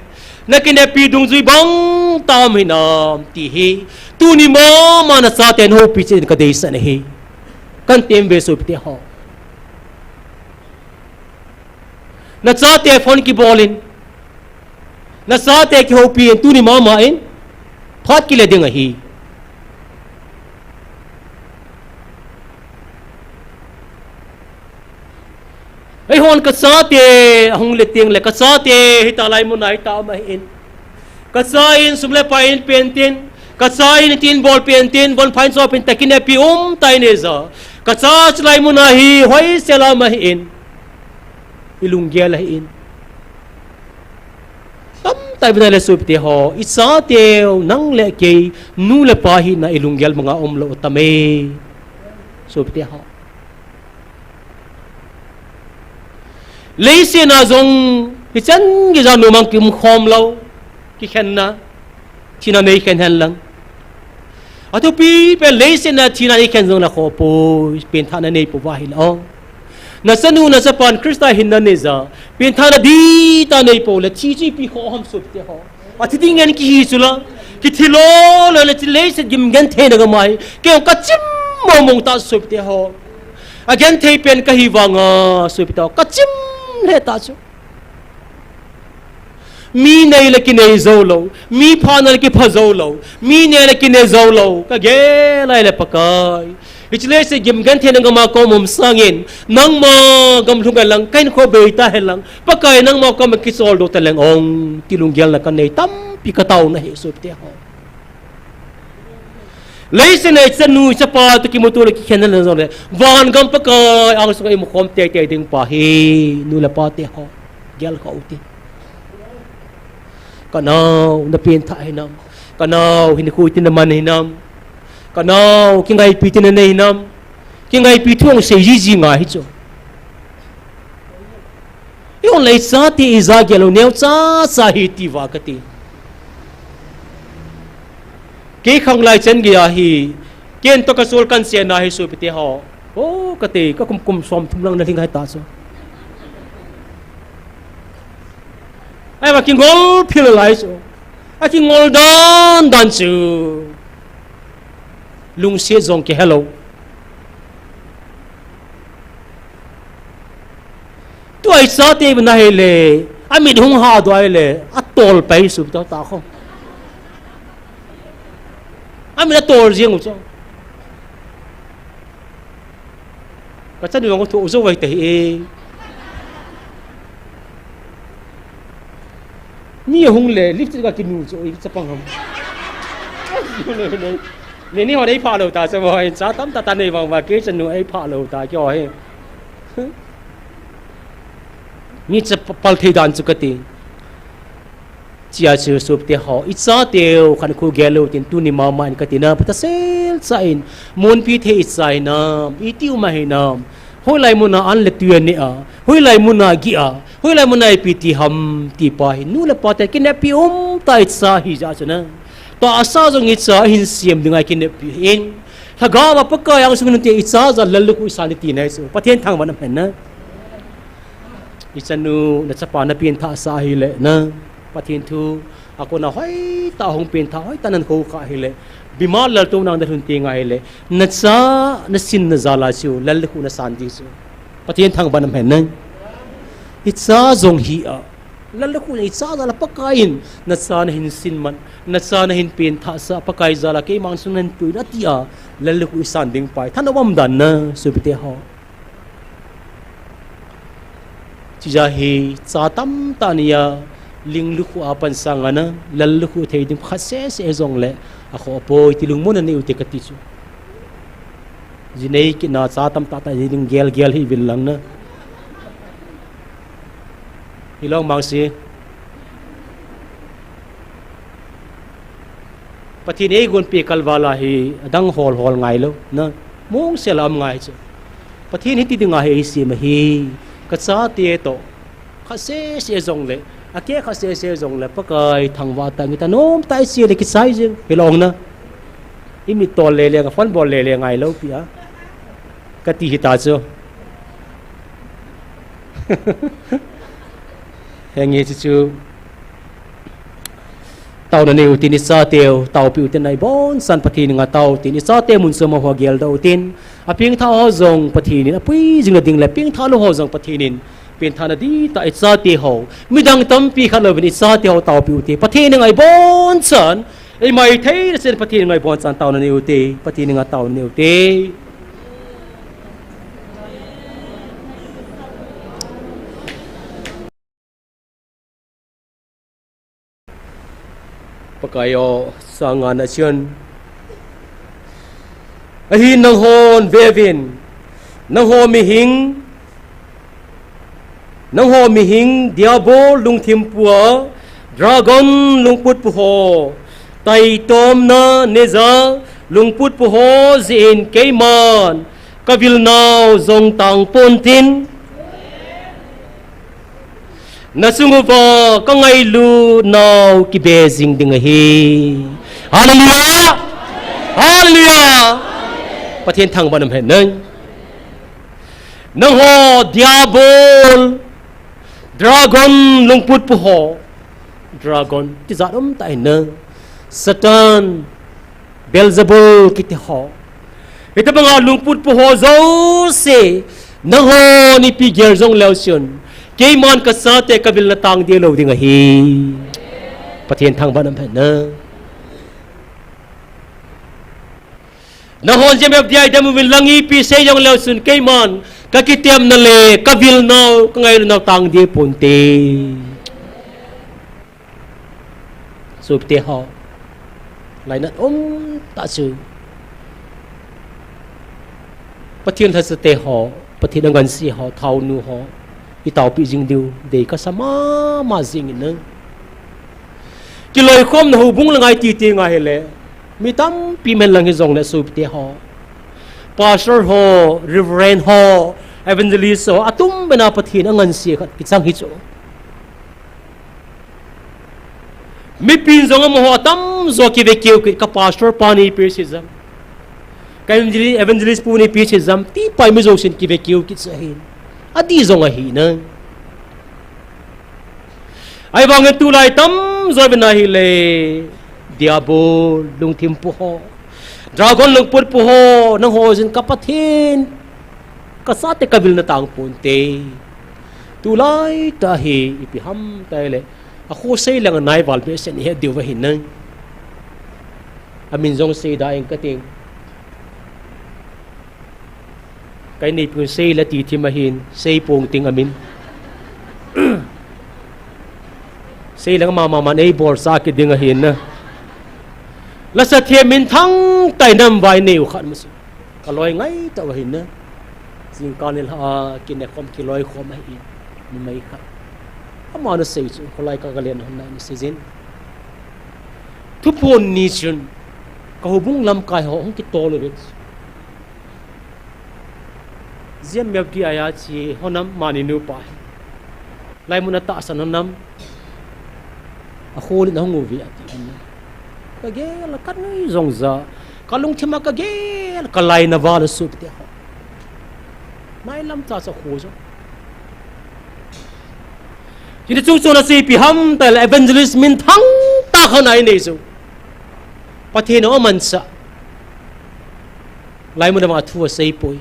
na kinepi dungjui bang tam hinam ti hi, tuni mama na chate na houpi chet in ka deisah na hi. Kan tem ve sopite ho. Na chate phone kibol in. Na chate kihoupi in tuni mama in phat kile ding ahi. Eihon ka chate ahung le teng le ka chate hita laimun a hita um ahin. Ka cha in sum le pai in pen tin, ka cha in tin bol pen tin, von phain cho pen takin epi um tai ne ja. Ka cha chu laimun a hi hoisel a um ahin. I lunggel ahin. Tamtah ivin a le sopite ho, i chateu, nang le kei, nu le pa hina i lunggel manga umlou tam e. Sopite ho. Leiset a jong, hichan gei ja nu mang kium khom lou, kikhenna. Thina nei khen hen lang. Athupi pen leiset a thina nei khen jong la kho poi, penthahna nei pouva hi la o. Na chanu, na chapan Christa hinna nei ja, penthahna dihtah nei pou le, thi chu ipi kho ham sopite ho. Athi ding ngen kihi chu la, kithi lou lou le chu leiset gim gentheina gam a hi, kei jong ka chim mong mong ta sopite ho. A genthei pen kahi vanga sopite ho, ka chim lheh ta chu. Mi nei le kinei jou lou, mi pha na le kipha jou lou, mi ne le kine jou lou, ka gel lai le Pakai. Hiche leiset gim genthei na gam a ka um sangin, nangma gam lhung hen lang, ka hinkho bei ta hen lang, Pakai nangma koma kichol doh ta leng ong, ti lunggelna ka nei, tampi ka taona ahi sopite ho. Leiset a i chanu i chapa toh kimuto le kikhenna le jong le, van gam Pakai angsunga i mukhom teitei ding pa hi, nu le pa te ho, gel kha u hite. Ka nao, na pengthah hinam? Ka nao, hinkho iti na man hinam? Ka nao, kingaipi iti na nei hinam? Kingaipi thu hung sei jiji ngai hi chu. Ijongle i chate i ja gel lou neocha cha hi ti va kati. Kei khang lai chan gei ahi, ken toh ka sol kan chena hi sopite ho. O, kati, ka kum kum somthum lang na lhing hai ta chu. Ahivang kingol phil lai chu. Akingol dan dan chu. Lungset jong kihe lou. Tua i chate na hile, amit hung ha doh a hile, atol pai sopite ho ta kho. Amit atol jeng u chu. Ka chanu jong ka thoh jou vai ta hi e. Mi ahung le, lipstick ka kinu chu, i chapang ham. Nei, nei, nei. Nei, nei ho nei pha lou ta chu, cha tamtah ta nei vang va, kei chanu ei pha lou ta, kei ho hi. Mi cha pa-, pal thei dan chu kati. Chia chu sopite ho, i chateu khankho gel lou tin tuni mama in kati na, phatah sel cha in, monpi thei i cha hinam, iti um a hinam, hoilai mun a an le tui a ne a, hoilai mun a gih a, hoilai mun a ipi ti ham ti pa hi, nu le pa te kineppi um ta i cha hi jeh chun a. Tahsa jong i cha ahin sem ding a kineppi in, lhagao a Pakai angsung in te i cha jal lallukhuh i san ding ti na hi chu, Pathen thangvah in um hen na. I chanu, na chapa na pengthah sah ahile na, Pathen thu a kona hoitah hung pengthah, hoitah nan khoukhah ahile, bima laltouna na lhun teng ahile, na cha na sinna jal a chu lallukhuh na san ding chu, Pathen thangvah in um hen na. I cha jong hi a, lallukhuh na i cha jal a Pakai in, na cha na hin sin man, na cha na hin pengthah sah, Pakai jal a keima angsung na hin pui na ti a, lallukhuh i san ding pa hi, thanop um dan na, sopite ho. Chijeh a hi cha tamtah ni a, ling lukhuh a pan sanga na, lallukhuh thei ding khat sese jongle, akhoh poi ti lungmonna nei u hite kati chu. Ji nei kit na cha tamtah tah ji ding gel gel hih uvin lang na. Hilou mang si. Pathen in eigonpeh kalval a hi adang hol hol ngailou na, mong sel a um ngai chu. Pathen hiti dinga hi eisem ahi, ka chate toh khat sese jongle, akeh khat sese jongle, Pakai thangvah tah in thanom tah in iche le kichai jeng, hilou na. I mit tol le le, ka phone bol le le ngailou pi a, kati hita chu. Henge chu chu. Taona nei u tin i chateu, taopi u tin, na iboncha'n Pathen henga tao u tin, i chate mun chom a ho geldoh u tin, apengthah ho jong Pathen in apui jing na ding le, pengthah lou ho jong Pathen in pengthahna dihtah i chate ho, midang tampi khat louvin i chate ho taopi u te, Pathen henga iboncha'n, i maithei na chen Pathen henga iboncha'n taona nei u te, Pathen henga taona nei u te. Pakai o, sanga na chun. Ahin nanghon veuvin, nangho mihing, nangho mihing, Diabol lungthim pua, Dragon lungput pu ho, taitomna neija, lungput pu ho jeh in keiman, ka vil nau jong tang pontin. Na chung uva ka ngailut nau kibe jing ding ahi. Hallelujah! Hallelujah! Pathen thangvah in um hen. Nangho Diabol, Dragon lungput pu ho. Dragon, tijat um tah in na. Satan, Beelzebul kiti ho. Hitobanga lungput pu ho jouse, nangho nipi gel jong leu chun, keiman ka chate ka vil na tang deh lou ding ahi. Pathen thangvah in um hen. Nahon G M F D I dem uvin lang ipi sei jong leu chun keiman ka kitemna le ka vilnau, ka ngailunau tang ding ponte. Sopite ho, lainat um tah chu Pathen lhachate ho, Pathen angansea ho, thaonu ho, i taopi jing diu dei kasa mama jing in. Kiloikhomna houbung langa i titi ngai hile, mi tampi um hen lang hijongle sopite ho, pastor ho, reverend ho, evangelist ho, atum bena Pathen angansea khat kichang hi chu. Mipin jong amaho atamjo kive keu kit, ka pastor pa neipi cheh jam, ka evangelist, evangelist pu neipi cheh jam, ti pai mi jousen kive keu kit chu ahin. Adih jong ahi nai. Ahivangin tulai tamjo vena hile, diabol lungthim pu ho, dragon lungput pu ho, nangho jin ka Pathen, ka chate ka vilna tang ponte. Tulai tah hi ipi ham tile, akho sei leng anai val behseh in ihet diu ahi nai. Amin jong sei da ing kating. Ka inneipu in sei le ti thim ahin, sei pong ting amin. Sei leng mama man eibolsa kit ding ahin na. Lasa thiem minthang tah in namvai neiu khat mase. Ka loi ngai tah u ahin na. Jingkah nilhah a kinekhom kiloikhom ahin, numei khat. Aman asei chu kholai ka, ka len hon na seijin. Thuphon ni chun ka houbung lamkai ho hung kitol uve. G M F D I a che honam mani nupa hi, laimun a tahsan honam, akholin ahung uve ati hon. Ka gel a ka nui jong ja, ka lungthim a ka gel, ka laina val a sopite ho, mailam cha cha kho jong. Hiti chung chon a chu ipi ham tile evangelist minthang tah khat anei chu, Pathen in amanchah, laimun a vang thu asei poi.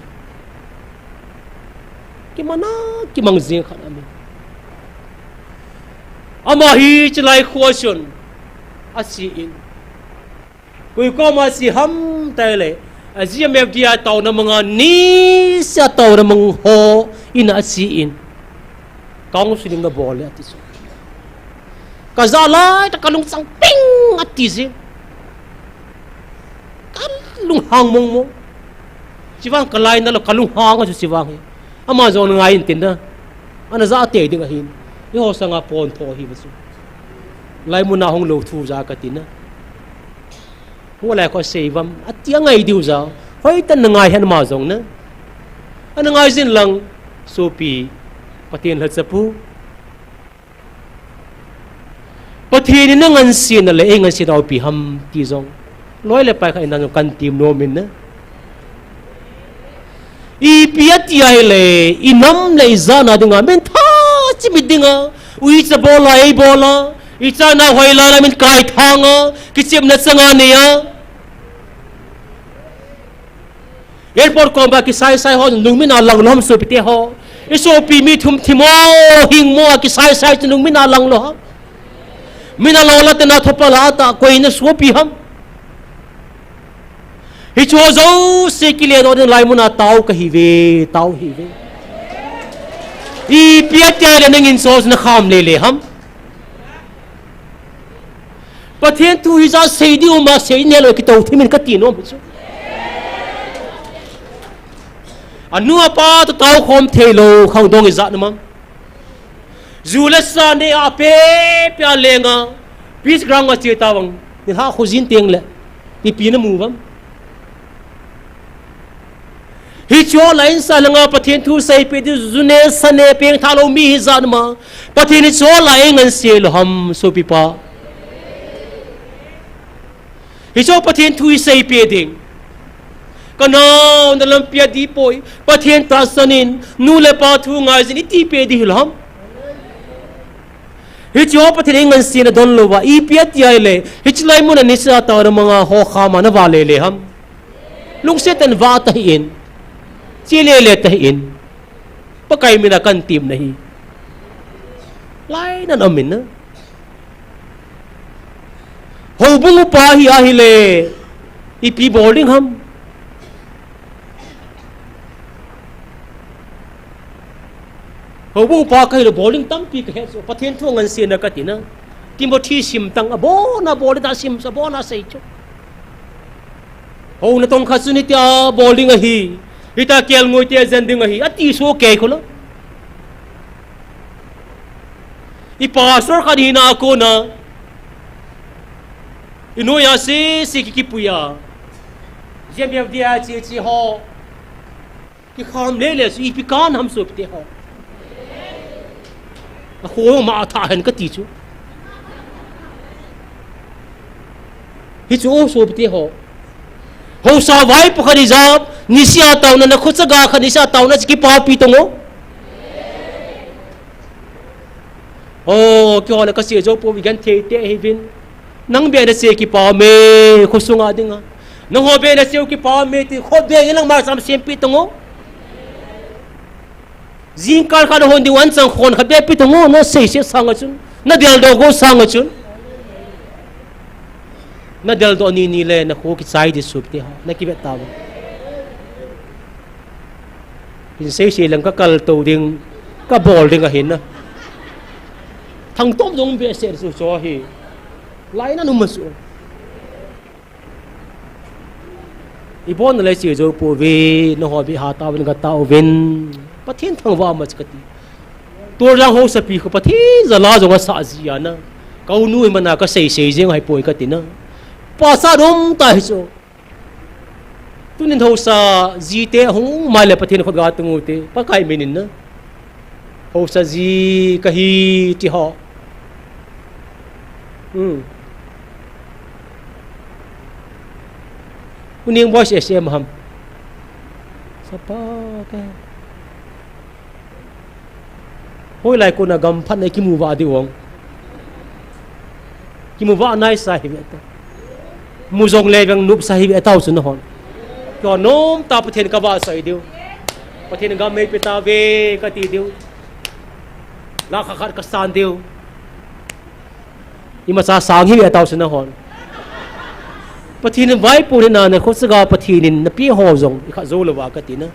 Kiman a kimang jing khat amin. Ama hi chulai khoa chun ache in. Koi koma che ham tile, a G M F D I a taona manga, niseh a taona mang ho in a ache in. Counseling nabol le ati chu. Ka ja lai tah ka lungchang ping ati jing. Ka lunghang mong mong. Chuvang ka laina lou, ka lunghang a chu chuvang hi. Ama jong angai in tin na. Ana ja tei ding ahin. Eiho sanga pontho ahi ve chu. Laimun a hung lou thu ja ka tin na. Hu lai kho sei vam, ati angai diu ja. Hoitah in na ngai hen ama jong na. Ana ngai jin lang, sopi, Pathen lhacha pu. Pathen in angansena le eingansena u ipi ham ti jong, loi le pai khat in jong kan tem nom in na. Ipi ati ahile, i nam le i jana dinga, min tha chimit dinga, uicha bol a, ei bol a, i chana hoilai la min kaithang a, kichepna chang a nei a. Airport koma kisai sai ho, nungmin a lang lou ham sopite ho. I sopi mi thum thim o, hing mo a kisai sai chu nungmin a lang lou ham. Min a lo la tena thopa la ta, koi na sopi ham. Hichu jouse kile doh ding laimun a tao kahi ve, tao hi ve. Ipi ati ahile nangin so na kham le le ham. Pathen thu hi ja sei diu ma sei ne lou kitou thim in ka ti nom chu. Anu apa toh tao khom thei lou khangdong ijat na mang. Ju le sa ne a pe pe a lenga. Peace ground a che ta vang. Ni ha khu jin teng le. Pi pi na mu vam. Hichu la in sa langa Pathen thu sei pe diu ju ne sa ne peng tha lou mi hi jat ma. Pathen hichu la einganse lou ham sopi pa. Hichu Pathen thu i sei pe ding. Ka nao na lampi a di poi. Pathen tahsan in, nu le pa thu ngai jin i ti pe di hilou ham. Hichu Pathen eingansena don lou va, ipi ati ahile, hichu laimun a niseh a tao na manga ho kham a na va le le ham. Lungset in va ta hih in. Che le le ta hih in. Pakai min a kan tem na hi. Lai nan amin na. Houbung upa hi ahile, ipi bol ding ham. Houbung pa kahilou, bol ding tampi kahet chu. Pathen thu ngan sena kati na. Timothy sim tang abona bol ding ta sim, abona sei chu. Hou natong khat chu nitia bol ding ahi. Hitia kelngoi te jen ding ahi. Ati so kei kho lo. I pastor khat hina kona. I noiya sese ki, kipuiya. G M F D I a che che ho. Kikham le le chu ipi kan ham sopite ho. Akho ma tha hen kati chu. Hichu o sopite ho. Hausa vai pakhat ija, nisia taona na khocha ga khat nisia taona chu kipapi tong o. O, keiho le kasei jou pouve, genthei te hiuvin. Nang beh nasei kipa me, khosunga dinga. Nangho beh nasei kipa me, ti kho beh nang ma sam sempi tong o. Jingkal khat hon ding wan chang khon khat beh pi tong o, nasei se sanga chun. Nadeldoh go sanga chun. Nadeldoh ni ni le, nakho kichai di sopite ho, nakivet tauve. Hin sei sei lang kakal to ding, kabol ding ahin na. Thangtom jong behseh chu chu hi. Laina numa chu. Ibon le sei jou pouve, nangho beh ha tauvin gatauvin. Pathen thangvah ma chu kati. Tulang hausapi khu Pathen jal a jong asah ji ana. Kaunu imana kasei sei jeng ahipoi kati na. Pachat um ta hi chu. Tunin hausa jite hung mai le Pathen khut ga tung u te, Pakai min in na. Hausa ji kahi ti ho. Hmm. Uning boys S M ham. Sapa ka. Hoilai kona gam phatna kimu vah diu ong. Kimu vah naisa hiuve ta. Mu jong le veng nopsa hiuve tau chu nahon. Keiho nom ta Pathen kavahsoi diu. Pathen gam meipe tauve kati diu. Lakh khat kasan diu. Imacha sang hiuve tau chu nahon. Pathen in vaipo nina, nakhosa ga Pathen in napeh ho jong ikha jou louva kati na.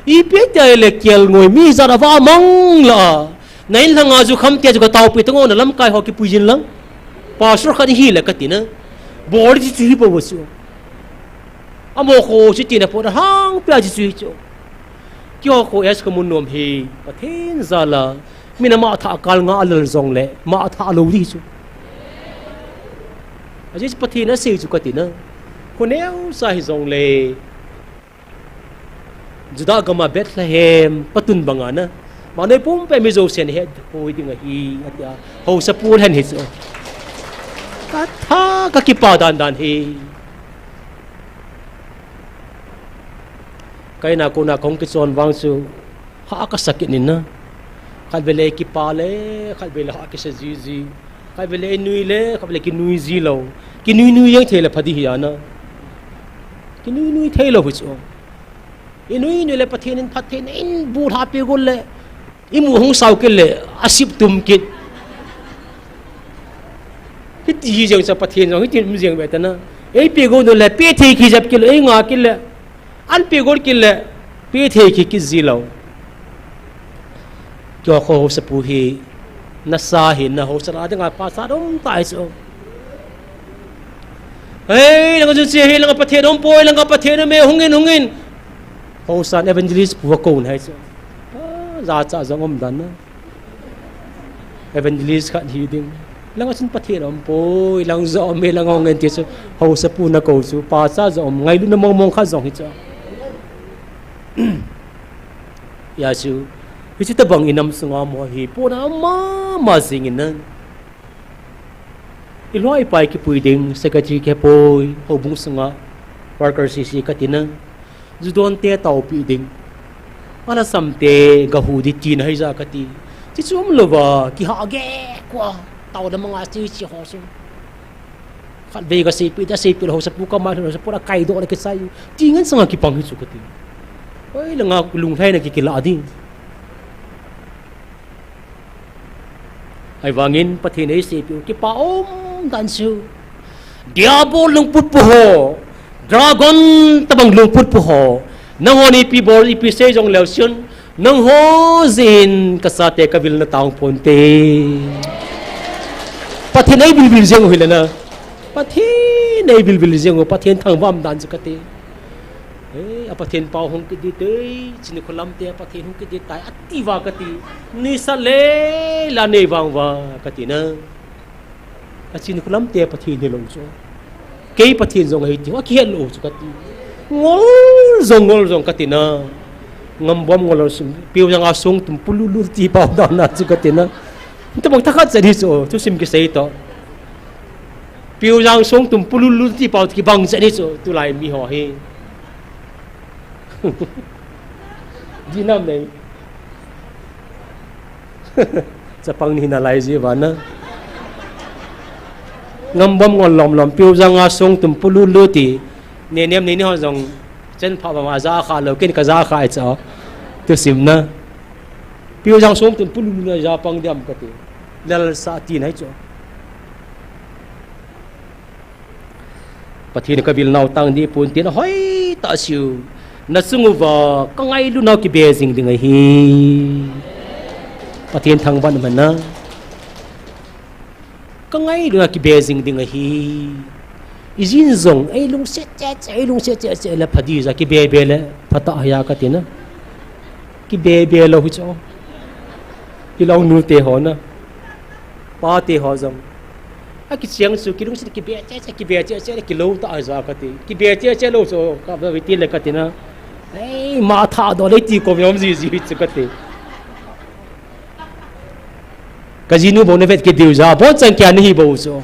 Ipi tia le kelngoi mi jat a vamang la. Na inlhanga ju kham tia ju kataopi tong o, na lamkai ho kipui jin lang. Pastor khat hile kati na. Bol ji chu hi bou chu. Amo kho chu tina po na hang pia ji chu hi chu. Keiho kho es ka mun nom hi. Pathen jal a. Min ama tha kal nga alal jong le. Ma tha lou di chu. Ajeh chu Pathen asei chu kati na. Kho neo sa hi jong le. Judah gam a Bethlehem patun banga na. Manoi pumpi mi jousen het hoi ding ahi, atia. Hausa pu hen hi chu. Katha kakipa dan dan hi. Kaina kona kong kichon vang chu. Ha kasa kit nin na. Khatvei le kipa le, khatvei le ha kisa jiji. Khatvei le inui le, khatvei le kinui ji lou. Kinui nui jeng thei le pha di hi ana. Kinui nui thei lou hi chu. Inui nui le Pathen in phattheina in bu lha pe gon le. Imu hung sao kit le, asip tum kit. Hiti hi jeng cha Pathen jong, hiti um jeng ve ta na. Eipe gon le, pe thei kit jep kit le, einga kit le. An pe gon kit le, pe thei kit kit ji lou. Keiho kho hausa pu hi, nasa hi, na hausa na dinga pachat um ta hi chu. Hei, langa chu che hi, langa Pathen um poi, langa Pathen um e, hungin, hungin. Hausa evangelist pu a kon hai chu. Ah, jacha jong um dan na. Evangelist khat hi ding. Langa chun Pathen um poi, lang jo um e, lang hungin ti chu. Hausa pu na ko chu, pachat jong um, ngailutna mong mong khat jong hi chu. Hijeh chun, hiche tobang inam sunga mo hi, pona mama jingin na. Iloi pai kipui ding, secretary kipui, houbung sunga, worker sese kati na. Ju donte taopi ding. Alhasamte, gahu di tina hija kati. Hichu um louva, kiha ge, kua, tao da manga chi chi ho su. Khatvei gaseipi, da seipi lou, hausa pu kamai lou, hausa pu la kaidoh le kisai. Ti ngen sanga kipang hi chu kati. Oi, langa lunglhaina kikila ding. Ahivangin Pathen eiseipi u kipa um dan chu. Diabol lungput pu ho. Dragon tobang lungput pu ho. Nangho ni ipi bol, ipi sei jong leu chun. Nangho jeh in kachate kavilna tang ponte. Pathen eivilvil jeng u hile na. Pathen eivilvil jeng u, Pathen thangvah dan chu kati. Ei, a Pathen pau hung kit ding te, chini kholam te a Pathen hung kit ding tai, ati uva kati. Nuisat le la nei vang uva kati na. A chini kholam te Pathen hilou chu. Kei Pathen jong ahi ti, akihet lou chu kati. Ngol jong, ngol jong kati na. Ngambom ngol sung, piu jang a sung tum pululu ti pau dan na chu kati na. Tabang thakhat cha di chu, thusim kisei to. Piu jang sung tum pululu ti pau kibang cha di chu, tulai mi ho hi. Di nam nei. Chapang ni nalai ji vana. Ngambom ngol lom lom, piu jang a sung tum pululu ti. Nenem nei ni ho jong chen pha ba ma ja kha lou, ken ka ja kha ai cha. Thusim na. Piu jang sung tum pululu na ja pang diam kati. Lal sa ti nai chu. Pathen kavilna u tang ding ponte, na hoitah seh u. Na chung uva kangailut nau kibe jing ding ahi. Pathen thangvah in umhen na. Kangailut nau kibe jing ding ahi. Ijin jong, eilungset cheh cheh, eilungset cheh cheh le pha ding ja kibe be le phatah ahi a kati na. Kibe be lou hi chu. Hilou nu te ho na. Pa te ho jong. Akicheng chu kilungset kibe cheh cheh, kibe cheh cheh le kilou tah ahi ja kati. Kibe cheh cheh lou chu kave ti le kati na. Ei, ma tha do le ti kom yom ji ji chu kati. Ka jinu bou na vet kit diu ja, abonchan kia nahi bou chu.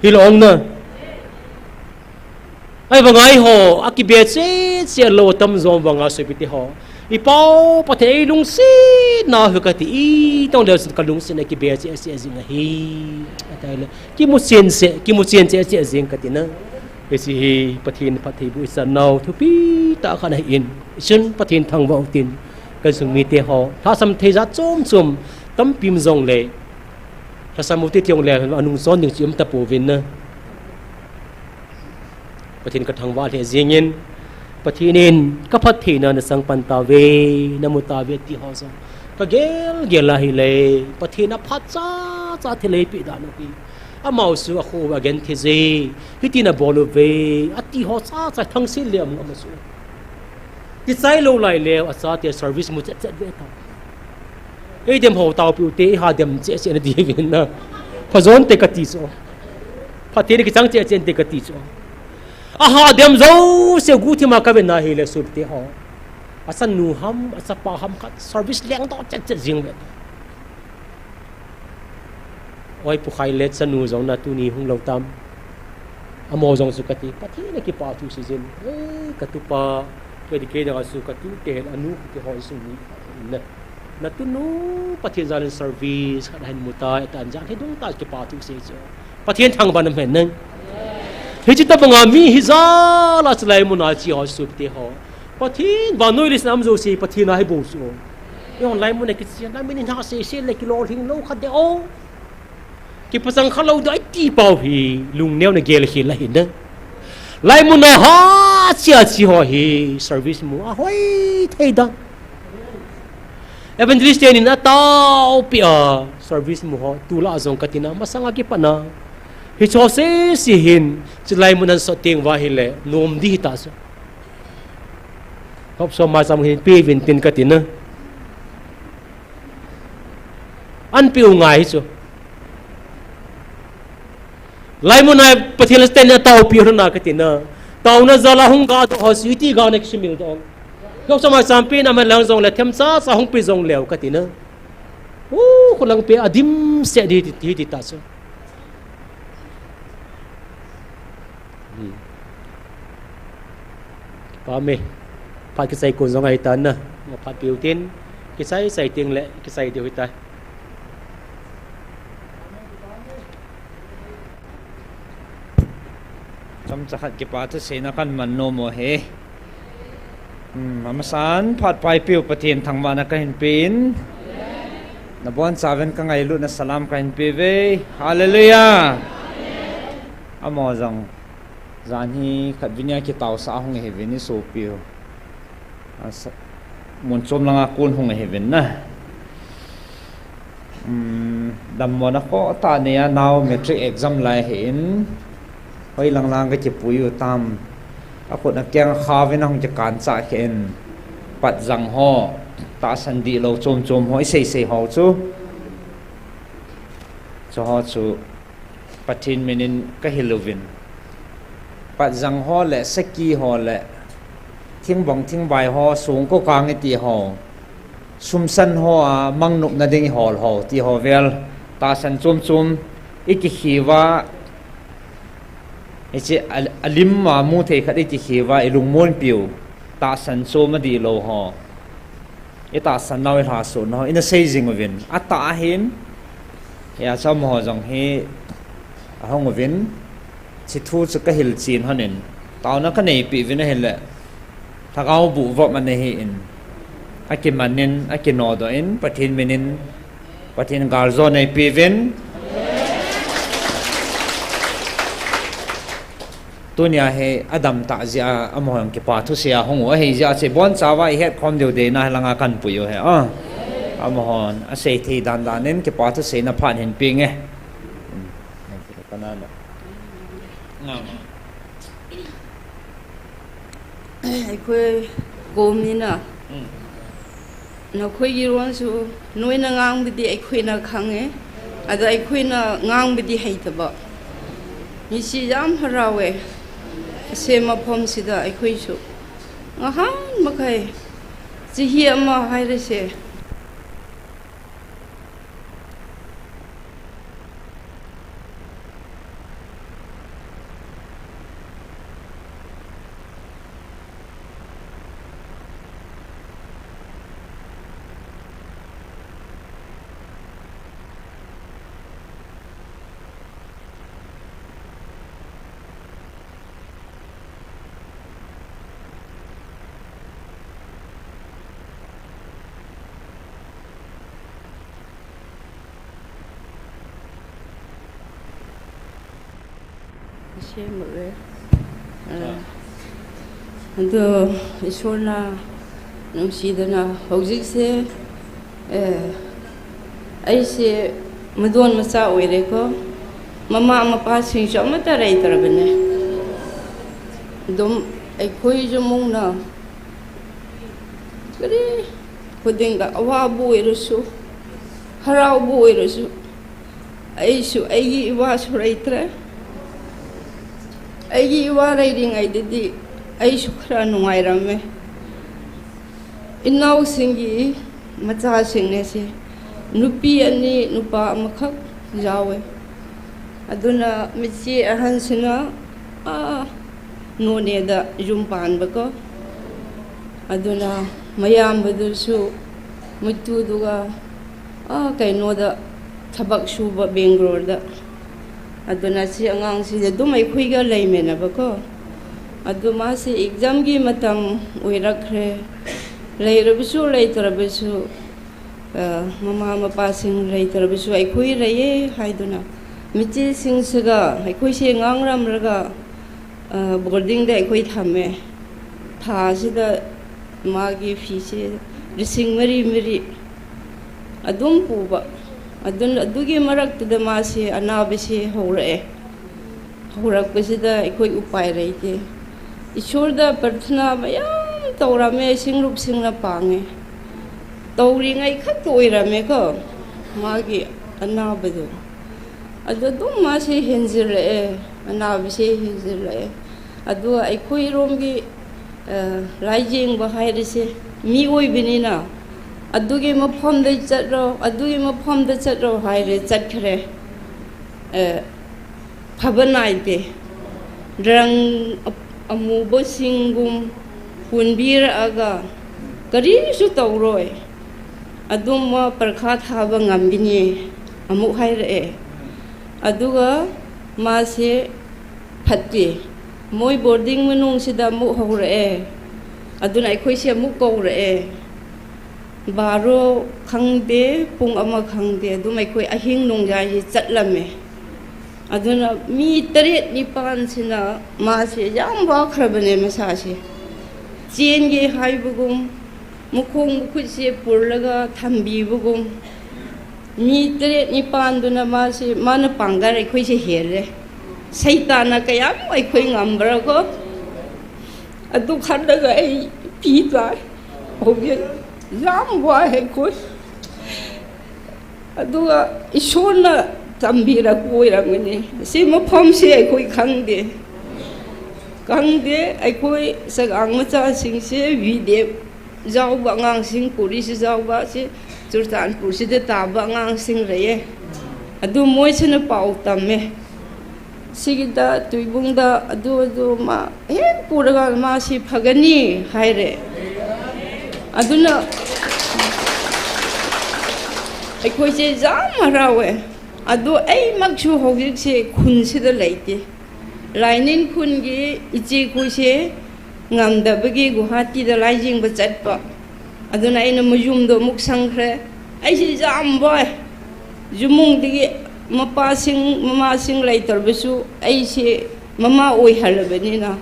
Hilou na. Ahivanga eiho, akibe cheh cheh lou atam jom vanga sopite ho. I Pau Pathen eilungset nau hi kati, itong leu chun kalungset na kibe cheh cheh jing ahi. Atai le, kimu chen cheh, kimu chen cheh cheh jing kati na. Hiche hi Pathen phattheiboh ichan nau thupi tah khat ahin. Hichun Pathen thangvah u tin. Ka insung mite ho, lhasam thei jat chom chom tampi um jongle, lhasam u ti ti jongle, anung chon ding chu um tapouvin na. Pathen ka thangvah lheh jingin, Pathen in ka phattheina na chang pan tauve, na mu tauve ti ho jong ka gel gel ahile, Pathen aphat cha cha thilpeh dan u hi. Amau chu akho uva agenthei je, hitin abol uve, ati ho cha cha thangsil le amu amu chu. Kichai lou lai leu, achate service mu chet chet ve ta. Eidem ho taopiu te, eiha dem cheh cheh na diuvin na. Phajon te kati chu. Phattheina kichang cheh cheh te kati chu. Aha dem jouse guhthima kaven ahile sopite ho. Achanu ham, achapa ham khat service lengdoh chet chet jing ve. Oi, Pu Khai le chanu jong na tuni hung lou tam. Amaho jong chu kati, Pathen a kipa thu seijin. Ei, ka tupa, kei ding kei ding a chu ka tute hin anu kiti ho insung mi na. Na tunu Pathen jalin service khat ahin mu tai, atan jan hi dung ta kipa thu sei chu. Pathen thangvah in umhen nang. Hiche tobanga mi hijat a chulai muna che ho sopite ho. Pathen vannoi leiset a um jouse Pathen a hi bou chu. Eiho laimun a kichen, laimun in ha sese le kilolhing lou kha de o. Kipachang kha lou ding ahi ti pau hi lungneo na gelkhel ahi na. Laimun a ha che a che ho hi service mu ahoi thei dan. Evangelist tenin ataopi a service mu ho, tulai jong kati na, masanga kipat na. Hiche ho sese hin, chulai mun a sot teng uva hile, nom ding hita chu. Hop som maicham hin peuvin tin kati na. An peu ngai hi chu. Laimun a Pathen le ten ataopi lhon a kati na. Taona jal a hung gadoh ho chu iti ga na kisumil doh. Hop som maicham pen aman lang jongle themcha cha hung pe jongleu kati na. U, khulang pe a dimset ding hi ti, hi ti ta chu. Hmm. Kipa me. Phat kichai kon jong ahi tan na. Phat peu tin. Kichai chai teng le, kichai diu hi ta. Chomcha khat kipa thu seina kan man nom u ahi. Hmm, amasan phat paipiu Pathen thangvahna kahin pen. Nabonchauvin kangailutna salam kahin peuve. Hallelujah. Amaho jong jan hi khatvei nia kitaosah ahung ahiuvin isopiu. Asa, Mun chom langa kon hung ahi vin na. Um, dammo na ko ta ne a nau matric exam lai hi in. Hoi lang lang ka kipui u tam. A khut a kiang kha vin a hung kikan cha khe in. Pat zang ho. Tahsan di lo chom chom ho i sei sei ho chu. Chu ho chu. Pathen minin ka hil uvin. Pat zang ho le, saki ho le, thingbang thingbai ho, sung ko kang i ti ho, sumsan ho a, mangnop na ding i hol ho, ti ho vel, tahsan chom chom, i kikhiva, i chi a, a lim a mu thei khat i kikhiva, i lungmon piu, tahsan chom a di lo ho. I tahsan nau i lhaso nau, i na sei jing uvin. A tah ahin, i a chom ho jong hi, a hong uvin, chi thu chu ka hil chin honin. Tauna ka nei pi vin a hile, thagau bu vop ma nei hi in. A kimanin, a kinodo in, Pathen minin, Pathen galzo nei pi vin. Tunia hi a dam tah jeh a, amahon kipa thusei a hung u ahi jeh a, che bon chauva i het khom deu dei na langa kan pui u hi a. Amahon a sei thei dan dan in kipa thusei na phan hin pi nge. Ka na na. Nga. ꯑꯩꯈꯣꯏ ꯀꯣꯝꯅꯤꯅ ꯎꯝ꯫ ꯅꯈꯣꯏꯒꯤ ꯂꯣꯟꯁꯨ ꯅꯣꯏꯅ ꯉꯥꯡꯕꯗꯤ ꯑꯩꯈꯣꯏꯅ ꯈꯪꯉꯦ, ꯑꯗꯣ ꯑꯩꯈꯣꯏꯅ ꯉꯥꯡꯕꯗꯤ ꯍꯩꯇꯕ꯫ ꯉꯁꯤ ꯌꯥꯝ ꯍꯔꯥꯎꯋꯦ꯫ ꯑꯁꯦ ꯃꯐꯝꯁꯤꯗ ꯑꯩꯈꯣꯏꯁꯨ ꯉꯍꯥꯟ ꯃꯈꯩ ꯆꯍꯤ ꯑꯃ ꯍꯥꯏꯔꯁꯦ, ꯑꯁꯦꯡꯕꯒꯤ, ꯑ, ꯑꯗꯣ ꯏꯁꯣꯔꯅ ꯅꯨꯡꯁꯤꯗꯅ ꯍꯧꯖꯤꯛꯁꯦ, ꯑ, ꯑꯩꯁꯦ ꯃꯗꯣꯟ ꯃꯆꯥ ꯑꯣꯏꯔꯦꯀꯣ꯫ ꯃꯃꯥ ꯃꯄꯥꯁꯤꯡꯁꯨ ꯑꯃꯠꯇ ꯂꯩꯇ꯭ꯔꯕꯅꯦ꯫ ꯑꯗꯨꯝ ꯑꯩꯈꯣꯏꯁꯨ ꯃꯨꯛꯅ ꯀꯔꯤ ꯈꯨꯗꯤꯡꯗ ꯑꯋꯥꯕ ꯑꯣꯏꯔꯁꯨ, ꯍꯔꯥꯎꯕ ꯑꯣꯏꯔꯁꯨ, ꯑꯩꯁꯨ ꯑꯩꯒꯤ ꯏꯋꯥꯁꯨ ꯂꯩꯇ꯭ꯔꯦ꯫ ꯑꯩꯒꯤ ꯏꯋꯥ ꯂꯩꯔꯤꯉꯩꯗꯗꯤ ꯑꯩꯁꯨ ꯈꯔ ꯅꯨꯡꯉꯥꯏꯔꯝꯃꯦ꯫ ꯏꯅꯥꯎꯁꯤꯡꯒꯤ ꯃꯆꯥꯁꯤꯡꯅꯦ ꯁꯤ꯫ ꯅꯨꯄꯤ ꯑꯅꯤ, ꯅꯨꯄꯥ ꯑꯃꯈꯛ ꯌꯥꯎꯋꯦ꯫ ꯑꯗꯨꯅ ꯃꯆꯦ ꯑꯍꯟꯁꯤꯅ, ꯑꯥ, ꯅꯣꯅꯦꯗ ꯌꯨꯝ ꯄꯥꯟꯕꯀꯣ꯫ ꯑꯗꯨꯅ ꯃꯌꯥꯝꯕꯗꯨꯁꯨ ꯃꯇꯨꯗꯨꯒ, ꯑꯥ, ꯀꯩꯅꯣꯗ ꯊꯕꯛ ꯁꯨꯕ ꯕꯦꯡꯒ꯭ꯂꯣꯔꯗ꯫ ꯑꯗꯨꯅ ꯁꯤ ꯑꯉꯥꯡꯁꯤꯗꯤ ꯑꯗꯨꯝ ꯑꯩꯈꯣꯏꯒ ꯂꯩꯃꯤꯟꯅꯕꯀꯣ꯫ ꯑꯗꯨ ꯃꯥꯁꯤ ꯑꯦꯛꯖꯥꯝꯒꯤ ꯃꯇꯝ ꯑꯣꯏꯔꯛꯈ꯭ꯔꯦ꯫ ꯂꯩꯔꯕꯁꯨ ꯂꯩꯇ꯭ꯔꯕꯁꯨ, ꯑ, ꯃꯃꯥ ꯃꯄꯥꯁꯤꯡ ꯂꯩꯇ꯭ꯔꯕꯁꯨ ꯑꯩꯈꯣꯏ ꯂꯩꯌꯦ ꯍꯥꯏꯗꯨꯅ ꯃꯆꯦꯁꯤꯡꯁꯤꯒ ꯑꯩꯈꯣꯏꯁꯦ ꯉꯥꯡꯂꯝꯂꯒ, ꯑ, ꯕꯣꯔꯗꯤꯡꯗ ꯑꯩꯈꯣꯏ ꯊꯝꯃꯦ꯫ ꯊꯥ ꯑꯁꯤꯗ ꯃꯥꯒꯤ ꯐꯤꯁꯦ ꯂꯤꯁꯤꯡ ꯃꯔꯤ ꯃꯔꯤ ꯑꯗꯨꯝ ꯄꯨꯕ꯫ ꯑꯗꯨꯅ ꯑꯗꯨꯒꯤ ꯃꯔꯛꯇꯨꯗ ꯃꯥꯁꯦ ꯑꯅꯥꯕꯁꯦ ꯍꯧꯔꯛꯑꯦ꯫ ꯍꯧꯔꯛꯄꯁꯤꯗ ꯑꯩꯈꯣꯏ ꯎꯄꯥꯏ ꯂꯩꯇꯦ꯫ ꯏꯁꯣꯔꯗ ꯄ꯭ꯔꯊꯅꯥ ꯃꯌꯥꯝ ꯇꯧꯔꯝꯃꯦ, ꯁꯤꯡꯂꯨꯞꯁꯤꯡꯅ ꯄꯥꯡꯉꯦ꯫ ꯇꯧꯔꯤꯉꯩ ꯈꯛꯇ ꯑꯣꯏꯔꯝꯃꯦꯀꯣ, ꯃꯥꯒꯤ ꯑꯅꯥꯕꯗꯣ꯫ ꯑꯗꯨ ꯑꯗꯨꯝ ꯃꯥꯁꯦ ꯍꯦꯟꯖꯤꯜꯂꯛꯑꯦ, ꯑꯅꯥꯕꯁꯦ ꯍꯦꯟꯖꯤꯜꯂꯛꯑꯦ꯫ ꯑꯗꯨꯒ ꯑꯩꯈꯣꯏꯔꯣꯝꯒꯤ, ꯑ, ꯂꯥꯏꯌꯦꯡꯕ ꯍꯥꯏꯔꯤꯁꯦ ꯃꯤꯑꯣꯏꯕꯅꯤꯅ, ꯑꯗꯨꯒꯤ ꯃꯐꯝꯗ ꯆꯠꯂꯣ, ꯑꯗꯨꯒꯤ ꯃꯐꯝꯗ ꯆꯠꯂꯣ ꯍꯥꯏꯔꯦ, ꯆꯠꯈ꯭ꯔꯦ꯫ ꯑ, ꯐꯕ ꯅꯥꯏꯗꯦ꯫ ꯔꯪ ꯑ-, ꯑꯃꯨꯕꯁꯤꯡꯒꯨꯝ ꯄꯨꯟꯕꯤꯔꯛꯑꯒ ꯀꯔꯤꯁꯨ ꯇꯧꯔꯣꯏ꯫ ꯑꯗꯨꯝ ꯃꯥ ꯄꯔꯈꯥ ꯊꯥꯕ ꯉꯝꯒꯅꯤ ꯑꯃꯨꯛ ꯍꯥꯏꯔꯛꯑꯦ꯫ ꯑꯗꯨꯒ ꯃꯥꯁꯦ ꯐꯠꯇꯦ꯫ ꯃꯣꯏ ꯕꯣꯔꯗꯤꯡ ꯃꯅꯨꯡꯁꯤꯗ ꯑꯃꯨꯛ ꯍꯧꯔꯛꯑꯦ꯫ ꯑꯗꯨꯅ ꯑꯩꯈꯣꯏꯁꯦ ꯑꯃꯨꯛ ꯀꯧꯔꯛꯑꯦ꯫ ꯕꯥꯔꯣ ꯈꯪꯗꯦ, ꯄꯨꯡ ꯑꯃ ꯈꯪꯗꯦ, ꯑꯗꯨꯝ ꯑꯩꯈꯣꯏ ꯑꯍꯤꯡ ꯅꯣꯡꯌꯥꯏꯁꯦ ꯆꯠꯂꯝꯃꯦ꯫ ꯑꯗꯨꯅ ꯃꯤ ꯇꯔꯦꯠ ꯅꯤꯄꯥꯟꯁꯤꯅ ꯃꯥꯁꯦ ꯌꯥꯝ ꯋꯥꯈ꯭ꯔꯕꯅꯦ ꯃꯁꯥꯁꯦ꯫ ꯆꯦꯟꯒꯦ ꯍꯥꯏꯕꯒꯨꯝ, ꯃꯈꯣꯡ ꯃꯈꯨꯠꯁꯦ ꯄꯨꯜꯂꯒ ꯊꯝꯕꯤꯕꯒꯨꯝ, ꯃꯤ ꯇꯔꯦꯠ ꯅꯤꯄꯥꯟꯗꯨꯅ ꯃꯥꯁꯦ, ꯃꯥꯅ ꯄꯥꯡꯒꯜ ꯑꯩꯈꯣꯏꯁꯦ ꯍꯦꯜꯂꯦ꯫ ꯁꯩꯇꯥꯟꯅ ꯀꯌꯥꯃꯨꯛ ꯑꯩꯈꯣꯏ ꯉꯝꯕ꯭ꯔꯥꯀꯣ? ꯑꯗꯨ ꯈꯜꯂꯒ ꯑꯩ ꯄꯤ ꯇꯥꯏ꯫ ꯍꯧꯖꯤꯛ ꯌꯥꯝ ꯋꯥꯏ ꯑꯩꯈꯣꯏ꯫ ꯑꯗꯨꯒ ꯏꯁꯣꯔꯅ ꯇꯝꯕꯤꯔꯛꯄ ꯑꯣꯏꯔꯝꯒꯅꯤ꯫ ꯁꯤ ꯃꯐꯝꯁꯦ ꯑꯩꯈꯣꯏ ꯈꯪꯗꯦ꯫ ꯈꯪꯗꯦ, ꯑꯩꯈꯣꯏ ꯁꯒꯥꯡ ꯃꯆꯥꯁꯤꯡꯁꯦ ꯕꯤ ꯗꯤ ꯑꯦꯐ ꯌꯥꯎꯕ ꯑꯉꯥꯡꯁꯤꯡ, ꯄꯨꯔꯤꯁꯤ ꯌꯥꯎꯕ, ꯁꯤ ꯆꯨꯔꯆꯥꯟꯄꯨꯔꯁꯤꯗ ꯇꯥꯕ ꯑꯉꯥꯡꯁꯤꯡ ꯂꯩꯌꯦ꯫ ꯑꯗꯨ ꯃꯣꯏꯁꯤꯅ ꯄꯥꯎ ꯇꯝꯃꯦ꯫ ꯁꯤꯒꯤꯗ, ꯇꯨꯏꯕꯨꯡꯗ ꯑꯗꯨ ꯑꯗꯨ ꯃꯥ ꯍꯦꯛ ꯄꯨꯔꯒ ꯃꯥꯁꯤ ꯐꯒꯅꯤ ꯍꯥꯏꯔꯦ꯫ ꯑꯗꯨꯅ ꯑꯩꯈꯣꯏꯁꯦ ꯌꯥꯝ ꯍꯔꯥꯎꯋꯦ꯫ ꯑꯗꯨ ꯑꯩꯃꯛꯁꯨ ꯍꯧꯖꯤꯛꯁꯦ ꯈꯨꯟꯁꯤꯗ ꯂꯩꯇꯦ꯫ ꯂꯥꯏꯅꯤꯡ ꯈꯨꯟꯒꯤ ꯏꯆꯦꯈꯣꯏꯁꯦ ꯉꯝꯗꯕꯒꯤ ꯒꯨꯍꯥꯇꯤꯗ ꯂꯥꯏꯌꯦꯡꯕ ꯆꯠꯄ꯫ ꯑꯗꯨꯅ ꯑꯩꯅ ꯃꯌꯨꯝꯗꯣ ꯑꯃꯨꯛ ꯁꯪꯈ꯭ꯔꯦ꯫ ꯑꯩꯁꯦ ꯌꯥꯝ ꯋꯥꯏ꯫ ꯌꯨꯝꯕꯨꯡꯗꯒꯤ ꯃꯄꯥꯁꯤꯡ, ꯃꯃꯥꯁꯤꯡ ꯂꯩꯇ꯭ꯔꯕꯁꯨ ꯑꯩꯁꯦ ꯃꯃꯥ ꯑꯣꯏꯍꯜꯂꯕꯅꯤꯅ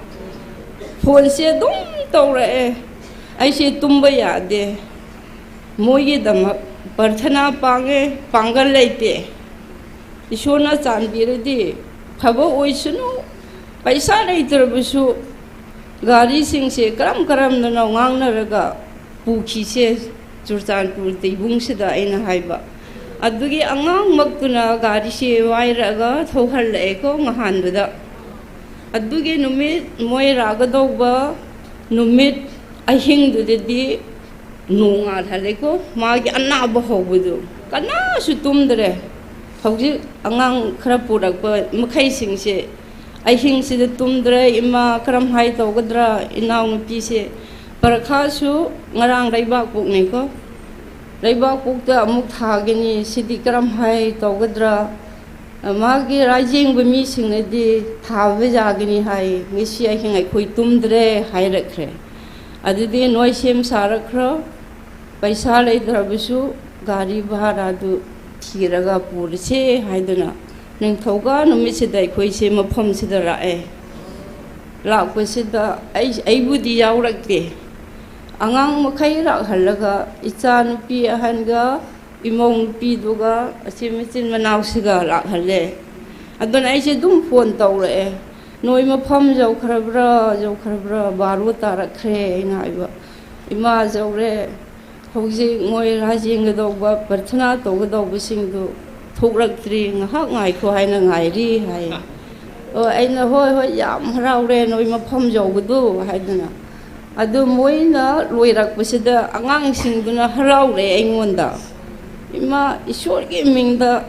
ꯐꯣꯟꯁꯦ ꯑꯗꯨꯝ ꯇꯧꯔꯛꯑꯦ꯫ ꯑꯩꯁꯦ ꯇꯨꯝꯕ ꯌꯥꯗꯦ꯫ ꯃꯣꯏꯒꯤꯗꯃꯛ ꯄ꯭ꯔꯊꯅꯥ ꯄꯥꯡꯉꯦ, ꯄꯥꯡꯒꯜ ꯂꯩꯇꯦ꯫ ꯏꯁꯣꯔꯅ ꯆꯥꯟꯕꯤꯔꯗꯤ ꯐꯕ ꯑꯣꯏꯁꯅꯨ꯫ ꯄꯩꯁꯥ ꯂꯩꯇ꯭ꯔꯕꯁꯨ ꯒꯥꯔꯤꯁꯤꯡꯁꯦ ꯀꯔꯝ ꯀꯔꯝꯅꯅꯣ ꯉꯥꯡꯅꯔꯒ ꯄꯨꯈꯤꯁꯦ ꯆꯨꯔꯆꯥꯟꯄꯨꯔ ꯇꯩꯕꯨꯡꯁꯤꯗ ꯑꯩꯅ ꯍꯥꯏꯕ꯫ ꯑꯗꯨꯒꯤ ꯑꯉꯥꯡꯃꯛꯇꯨꯅ ꯒꯥꯔꯤꯁꯦ ꯋꯥꯏꯔꯒ ꯊꯧꯍꯜꯂꯛꯑꯦꯀꯣ ꯉꯍꯥꯟꯗꯨꯗ꯫ ꯑꯗꯨꯒꯤ ꯅꯨꯃꯤꯠ ꯃꯣꯏ ꯂꯥꯛꯀꯗꯧꯕ ꯅꯨꯃꯤꯠ ꯑꯍꯤꯡꯗꯨꯗꯗꯤ ꯅꯣꯡꯉꯥꯜꯍꯜꯂꯦꯀꯣ, ꯃꯥꯒꯤ ꯑꯅꯥꯕ ꯍꯧꯕꯗꯨ꯫ ꯀꯅꯥꯁꯨ ꯇꯨꯝꯗ꯭ꯔꯦ꯫ ꯍꯧꯖꯤꯛ ꯑꯉꯥꯡ ꯈꯔ ꯄꯨꯔꯛꯄ ꯃꯈꯩꯁꯤꯡꯁꯦ ꯑꯍꯤꯡꯁꯤꯗ ꯇꯨꯝꯗ꯭ꯔꯦ꯫ ꯏꯃꯥ ꯀꯔꯝꯍꯥꯏ ꯇꯧꯒꯗ꯭ꯔꯥ? ꯏꯅꯥꯎꯅꯨꯄꯤꯁꯦ ꯄꯔꯈꯥꯁꯨ ꯉꯔꯥꯡ ꯂꯩꯕꯥꯛꯄꯣꯛꯅꯤꯀꯣ, ꯂꯩꯕꯥꯛꯄꯣꯛꯇ ꯑꯃꯨꯛ ꯊꯥꯒꯅꯤ꯫ ꯁꯤꯗꯤ ꯀꯔꯝꯍꯥꯏ ꯇꯧꯒꯗ꯭ꯔꯥ? ꯃꯥꯒꯤ ꯂꯥꯏꯌꯦꯡꯕ ꯃꯤꯁꯤꯡꯅꯗꯤ ꯊꯥꯕ ꯌꯥꯒꯅꯤ ꯍꯥꯏ꯫ ꯉꯁꯤ ꯑꯍꯤꯡ ꯑꯩꯈꯣꯏ ꯇꯨꯝꯗ꯭ꯔꯦ ꯍꯥꯏꯔꯛꯈ꯭ꯔꯦ꯫ ꯑꯗꯨꯗꯤ ꯅꯣꯏ ꯁꯦꯝ ꯁꯥꯔꯛꯈ꯭ꯔꯣ, ꯄꯩꯁꯥ ꯂꯩꯇ꯭ꯔꯕꯁꯨ ꯒꯥꯔꯤ ꯚꯥꯔꯥꯗꯨ ꯊꯤꯔꯒ ꯄꯨꯔꯁꯦ ꯍꯥꯏꯗꯨꯅ ꯅꯤꯡꯊꯧꯀꯥ ꯅꯨꯃꯤꯠꯁꯤꯗ ꯑꯩꯈꯣꯏꯁꯦ ꯃꯐꯝꯁꯤꯗ ꯂꯥꯛꯑꯦ꯫ ꯂꯥꯛꯄꯁꯤꯗ ꯑꯩ, ꯑꯩꯕꯨꯗꯤ ꯌꯥꯎꯔꯛꯇꯦ꯫ ꯑꯉꯥꯡ ꯃꯈꯩ ꯂꯥꯛꯍꯜꯂꯒ ꯏꯆꯥ ꯅꯨꯄꯤ ꯑꯍꯟꯒ ꯏꯃꯧ ꯅꯨꯄꯤꯗꯨꯒ ꯑꯁꯤ ꯃꯆꯤꯟ ꯃꯅꯥꯎꯁꯤꯒ ꯂꯥꯛꯍꯜꯂꯦ꯫ ꯑꯗꯨꯅ ꯑꯩꯁꯦ ꯑꯗꯨꯝ ꯐꯣꯟ ꯇꯧꯔꯛꯑꯦ, "ꯅꯣꯏ ꯃꯐꯝ ꯌꯧꯈ꯭ꯔꯕ꯭ꯔꯥ, ꯌꯧꯈ꯭ꯔꯕ꯭ꯔꯥ? ꯕꯥꯔꯣ ꯇꯥꯔꯛꯈ꯭ꯔꯦ," ꯑꯩꯅ ꯍꯥꯏꯕ꯫ "ꯏꯃꯥ, ꯌꯧꯔꯦ꯫ ꯍꯧꯖꯤꯛ ꯃꯣꯏ ꯂꯥꯏꯌꯦꯡꯒꯗꯧꯕ, ꯄ꯭ꯔꯊꯅꯥ ꯇꯧꯒꯗꯧꯕꯁꯤꯡꯗꯨ ꯊꯣꯛꯂꯛꯇ꯭ꯔꯤ, ꯉꯥꯏꯍꯥꯛ ꯉꯥꯏꯈꯣ ꯍꯥꯏꯅ ꯉꯥꯏꯔꯤ," ꯍꯥꯏ꯫ ꯑꯣ, ꯑꯩꯅ, "ꯍꯣꯏ, ꯍꯣꯏ, ꯌꯥꯝ ꯍꯔꯥꯎꯔꯦ ꯅꯣꯏ ꯃꯐꯝ ꯌꯧꯕꯗꯨ," ꯍꯥꯏꯗꯅ꯫ ꯑꯗꯨ ꯃꯣꯏꯅ ꯂꯣꯏꯔꯛꯄꯁꯤꯗ ꯑꯉꯥꯡꯁꯤꯡꯗꯨꯅ ꯍꯔꯥꯎꯔꯦ ꯑꯩꯉꯣꯟꯗ꯫ "ꯏꯃꯥ, ꯏꯁꯣꯔꯒꯤ ꯃꯤꯡꯗ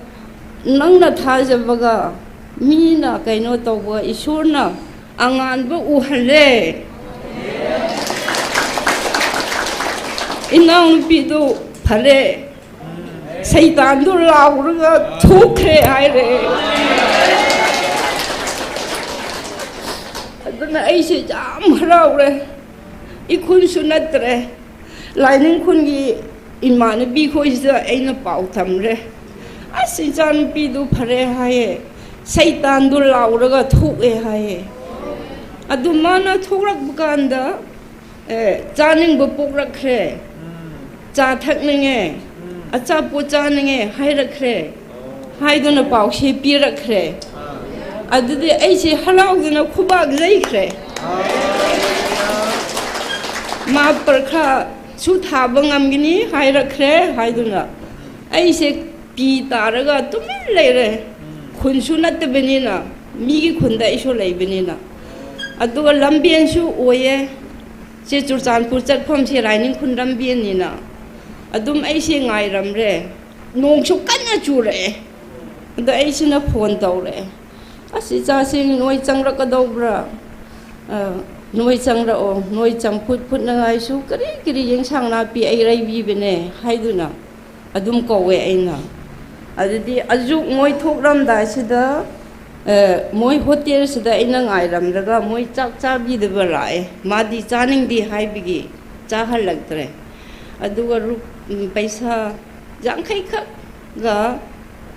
ꯅꯪꯅ ꯊꯥꯖꯕꯒ ꯃꯤꯅ ꯀꯩꯅꯣ ꯇꯧꯕ, ꯏꯁꯣꯔꯅ ꯑꯉꯥꯟꯕ ꯎꯍꯜꯂꯦ꯫ ꯏꯅꯥꯎꯅꯨꯄꯤꯗꯨ ꯐꯔꯦ꯫ ꯁꯩꯇꯥꯟꯗꯨ ꯂꯥꯎꯔꯒ ꯊꯣꯛꯈ꯭ꯔꯦ," ꯍꯥꯏꯔꯦ꯫ ꯑꯗꯨꯅ ꯑꯩꯁꯦ ꯌꯥꯝ ꯍꯔꯥꯎꯔꯦ꯫ ꯏꯈꯨꯟꯁꯨ ꯅꯠꯇ꯭ꯔꯦ꯫ ꯂꯥꯏꯅꯤꯡ ꯈꯨꯟꯒꯤ ꯏꯃꯥꯟꯅꯕꯤ ꯈꯣꯏꯁꯤꯗ ꯑꯩꯅ ꯄꯥꯎ ꯇꯝꯔꯦ꯫ "ꯑꯁ, ꯏꯆꯥꯅꯨꯄꯤꯗꯨ ꯐꯔꯦ ꯍꯥꯏꯌꯦ, ꯁꯩꯇꯥꯟꯗꯨ ꯂꯥꯎꯔꯒ ꯊꯣꯛꯑꯦ ꯍꯥꯏꯌꯦ"꯫ ꯑꯗꯨ ꯃꯥꯅ ꯊꯣꯛꯂꯛꯄ ꯀꯥꯟꯗ, ꯑꯦ, ꯆꯥꯅꯤꯡꯕ ꯄꯣꯛꯂꯛꯈ꯭ꯔꯦ, ꯆꯥ ꯊꯛꯅꯤꯡꯉꯦ, ꯑꯆꯥꯄꯣꯠ ꯆꯥꯅꯤꯡꯉꯦ ꯍꯥꯏꯔꯛꯈ꯭ꯔꯦ꯫ ꯍꯥꯏꯗꯨꯅ ꯄꯥꯎꯁꯦ ꯄꯤꯔꯛꯈ꯭ꯔꯦ꯫ ꯑꯗꯨꯗꯤ ꯑꯩꯁꯦ ꯍꯔꯥꯎꯗꯨꯅ ꯈꯨꯕꯥꯛ ꯌꯩꯈ꯭ꯔꯦ꯫ ꯃꯥ ꯄꯔꯈꯥꯁꯨ ꯊꯥꯕ ꯉꯝꯒꯅꯤ ꯍꯥꯏꯔꯛꯈ꯭ꯔꯦ ꯍꯥꯏꯗꯨꯅ ꯑꯩꯁꯦ ꯄꯤ ꯇꯥꯔꯒ ꯇꯨꯃꯤꯟ ꯂꯩꯔꯦ꯫ ꯈꯨꯟꯁꯨ ꯅꯠꯇꯕꯅꯤꯅ, ꯃꯤꯒꯤ ꯈꯨꯟꯗ ꯑꯩꯁꯨ ꯂꯩꯕꯅꯤꯅ꯫ ꯑꯗꯨꯒ ꯂꯝꯕꯦꯟꯁꯨ ꯑꯣꯏꯌꯦ꯫ ꯁꯤ ꯆꯨꯔꯆꯥꯟꯄꯨꯔ ꯆꯠꯐꯝꯁꯦ ꯂꯥꯏꯅꯤꯡ ꯈꯨꯟ ꯂꯝꯕꯦꯟꯅꯤꯅ꯫ ꯑꯗꯨꯝ ꯑꯩꯁꯦ ꯉꯥꯏꯔꯝꯔꯦ꯫ ꯅꯣꯡꯁꯨ ꯀꯟꯅ ꯆꯨꯔꯛꯑꯦ꯫ ꯑꯗꯣ ꯑꯩꯁꯤꯅ ꯐꯣꯟ ꯇꯧꯔꯛꯑꯦ꯫ "ꯑꯁ, ꯏꯆꯥꯁꯤꯡ, ꯅꯣꯏ ꯆꯪꯂꯛꯀꯗꯧꯕ꯭ꯔꯥ? ꯑ, ꯅꯣꯏ ꯆꯪꯂꯛꯑꯣ꯫ ꯅꯣꯏ ꯆꯝꯐꯨꯠ ꯐꯨꯠꯅꯉꯥꯏꯁꯨ ꯀꯔꯤ ꯀꯔꯤ ꯌꯦꯟꯁꯥꯡ ꯅꯥꯄꯤ ꯑꯩ ꯂꯩꯕꯤꯕꯅꯦ" ꯍꯥꯏꯗꯨꯅ ꯑꯗꯨꯝ ꯀꯧꯋꯦ ꯑꯩꯅ꯫ ꯑꯗꯨꯗꯤ ꯑꯌꯨꯛ ꯃꯣꯏ ꯊꯣꯛꯂꯝꯗꯥꯏꯁꯤꯗ, ꯑ, ꯃꯣꯏ ꯍꯣꯇꯦꯜꯁꯤꯗ ꯑꯩꯅ ꯉꯥꯏꯔꯝꯂꯒ ꯃꯣꯏ ꯆꯥꯛ ꯆꯥꯕꯤꯗꯕ ꯂꯥꯛꯑꯦ꯫ ꯃꯥꯗꯤ ꯆꯥꯅꯤꯡꯗꯦ ꯍꯥꯏꯕꯒꯤ ꯆꯥꯍꯜꯂꯛꯇ꯭ꯔꯦ꯫ ꯑꯗꯨꯒ ꯔꯨꯞ-, ꯎꯝ, ꯄꯩꯁꯥ ꯌꯥꯡꯈꯩꯈꯛꯒ,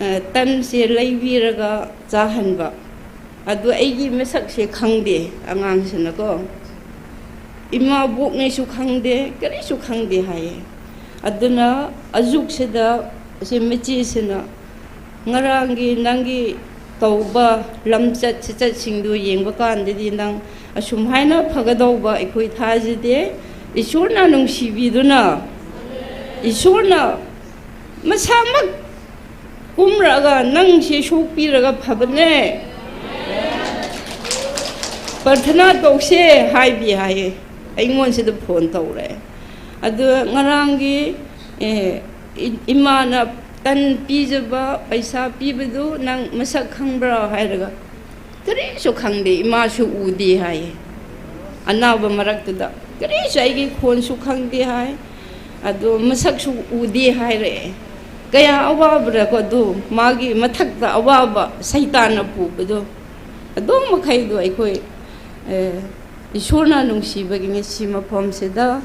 ꯑ, ꯇꯟꯁꯦ ꯂꯩꯕꯤꯔꯒ ꯆꯥꯍꯟꯕ꯫ ꯑꯗꯨ ꯑꯩꯒꯤ ꯃꯁꯛꯁꯦ ꯈꯪꯗꯦ ꯑꯉꯥꯡꯁꯤꯅꯀꯣ꯫ ꯏꯃꯥꯕꯣꯛꯅꯦꯁꯨ ꯈꯪꯗꯦ, ꯀꯔꯤꯁꯨ ꯈꯪꯗꯦ ꯍꯥꯏꯌꯦ꯫ ꯑꯗꯨꯅ ꯑꯌꯨꯛꯁꯤꯗ ꯁꯤ ꯃꯆꯦꯁꯤꯅ ꯉꯔꯥꯡꯒꯤ ꯅꯪꯒꯤ ꯇꯧꯕ ꯂꯝꯆꯠ ꯁꯤꯆꯠꯁꯤꯡꯗꯨ ꯌꯦꯡꯕ ꯀꯥꯟꯗꯗꯤ ꯅꯪ ꯑꯁꯨꯝ ꯍꯥꯏꯅ ꯐꯒꯗꯧꯕ ꯑꯩꯈꯣꯏ ꯊꯥꯖꯗꯦ꯫ ꯏꯁꯣꯔꯅ ꯅꯨꯡꯁꯤꯕꯤꯗꯨꯅ, ꯏꯁꯣꯔꯅ ꯃꯁꯥꯃꯛ ꯀꯨꯝꯔꯛꯑꯒ ꯅꯪꯁꯦ ꯁꯣꯛꯄꯤꯔꯒ ꯐꯕꯅꯦ, ꯄ꯭ꯔꯊꯅꯥ ꯇꯧꯁꯦ ꯍꯥꯏꯕꯤ ꯍꯥꯏꯌꯦ꯫ ꯑꯩꯉꯣꯟꯁꯤꯗ ꯐꯣꯟ ꯇꯧꯔꯛꯑꯦ꯫ ꯑꯗꯨ ꯉꯔꯥꯡꯒꯤ, ꯑꯦ, ꯏ-, ꯏꯃꯥꯅ ꯇꯟ ꯄꯤꯖꯕ, ꯄꯩꯁꯥ ꯄꯤꯕꯗꯨ ꯅꯪ ꯃꯁꯛ ꯈꯪꯕ꯭ꯔꯥ ꯍꯥꯏꯔꯒ, ꯀꯔꯤꯁꯨ ꯈꯪꯗꯦ, ꯏꯃꯥꯁꯨ ꯎꯗꯦ ꯍꯥꯏꯌꯦ꯫ ꯑꯅꯥꯕ ꯃꯔꯛꯇꯨꯗ ꯀꯔꯤꯁꯨ ꯑꯩꯒꯤ ꯈꯣꯟꯁꯨ ꯈꯪꯗꯦ ꯍꯥꯏ, ꯑꯗꯣ ꯃꯁꯛꯁꯨ ꯎꯗꯦ ꯍꯥꯏꯔꯛꯑꯦ꯫ ꯀꯌꯥ ꯑꯋꯥꯕ꯭ꯔꯥꯀꯣ ꯑꯗꯨ, ꯃꯥꯒꯤ ꯃꯊꯛꯇ ꯑꯋꯥꯕ ꯁꯩꯇꯥꯟꯅ ꯄꯨꯕꯗꯣ꯫ ꯑꯗꯨ ꯃꯈꯩꯗꯣ ꯑꯩꯈꯣꯏ, ꯑꯦ, ꯏꯁꯣꯔꯅ ꯅꯨꯡꯁꯤꯕꯒꯤ ꯉꯁꯤ ꯃꯐꯝꯁꯤꯗ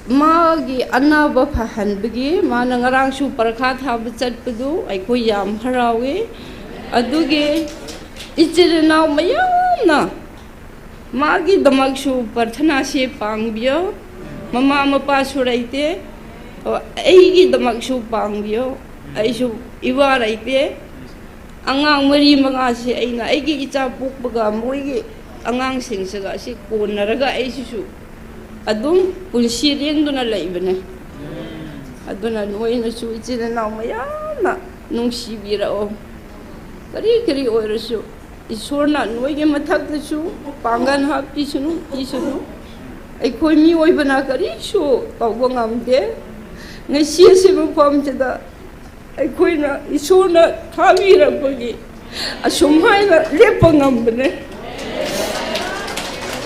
ꯃꯥꯒꯤ ꯑꯅꯥꯕ ꯐꯍꯟꯕꯒꯤ ꯃꯥꯅ ꯉꯔꯥꯡꯁꯨ ꯄꯔꯈꯥ ꯊꯥꯕ ꯆꯠꯄꯗꯨ ꯑꯩꯈꯣꯏ ꯌꯥꯝ ꯍꯔꯥꯎꯏ꯫ ꯑꯗꯨꯒꯤ ꯏꯆꯤꯜ ꯏꯅꯥꯎ ꯃꯌꯥꯝꯅ ꯃꯥꯒꯤꯗꯃꯛꯁꯨ ꯄ꯭ꯔꯊꯅꯥꯁꯦ ꯄꯥꯡꯕꯤꯌꯣ꯫ ꯃꯃꯥ ꯃꯄꯥꯁꯨ ꯂꯩꯇꯦ꯫ ꯑꯣ, ꯑꯩꯒꯤꯗꯃꯛꯁꯨ ꯄꯥꯡꯕꯤꯌꯣ꯫ ꯑꯩꯁꯨ ꯏꯋꯥ ꯂꯩꯇꯦ꯫ ꯑꯉꯥꯡ ꯃꯔꯤ ꯃꯉꯥꯁꯦ ꯑꯩꯅ ꯑꯩꯒꯤ ꯏꯆꯥ ꯄꯣꯛꯄꯒ ꯃꯣꯏꯒꯤ ꯑꯉꯥꯡꯁꯤꯡꯁꯤꯒ ꯑꯁꯤ ꯀꯣꯟꯅꯔꯒ ꯑꯩꯁꯤꯁꯨ ꯑꯗꯨꯝ ꯄꯨꯟꯁꯤ ꯂꯦꯡꯗꯨꯅ ꯂꯩꯕꯅꯦ꯫ ꯑꯗꯨꯅ ꯅꯣꯏꯅꯁꯨ ꯏꯆꯤꯜ ꯏꯅꯥꯎ ꯃꯌꯥꯝꯅ ꯅꯨꯡꯁꯤꯕꯤꯔꯛꯑꯣ꯫ ꯀꯔꯤ ꯀꯔꯤ ꯑꯣꯏꯔꯁꯨ ꯏꯁꯣꯔꯅ ꯅꯣꯏꯒꯤ ꯃꯊꯛꯇꯁꯨ ꯄꯥꯡꯒꯜ ꯍꯥꯞꯄꯤꯁꯅꯨ, ꯄꯤꯁꯅꯨ꯫ ꯑꯩꯈꯣꯏ ꯃꯤꯑꯣꯏꯕꯅ ꯀꯔꯤꯁꯨ ꯇꯧꯕ ꯉꯝꯗꯦ꯫ ꯉꯁꯤ ꯑꯁꯤ ꯃꯐꯝꯁꯤꯗ ꯑꯩꯈꯣꯏꯅ ꯏꯁꯣꯔꯅ ꯊꯥꯕꯤꯔꯛꯄꯒꯤ ꯑꯁꯨꯝ ꯍꯥꯏꯅ ꯂꯦꯞꯄ ꯉꯝꯕꯅꯦ꯫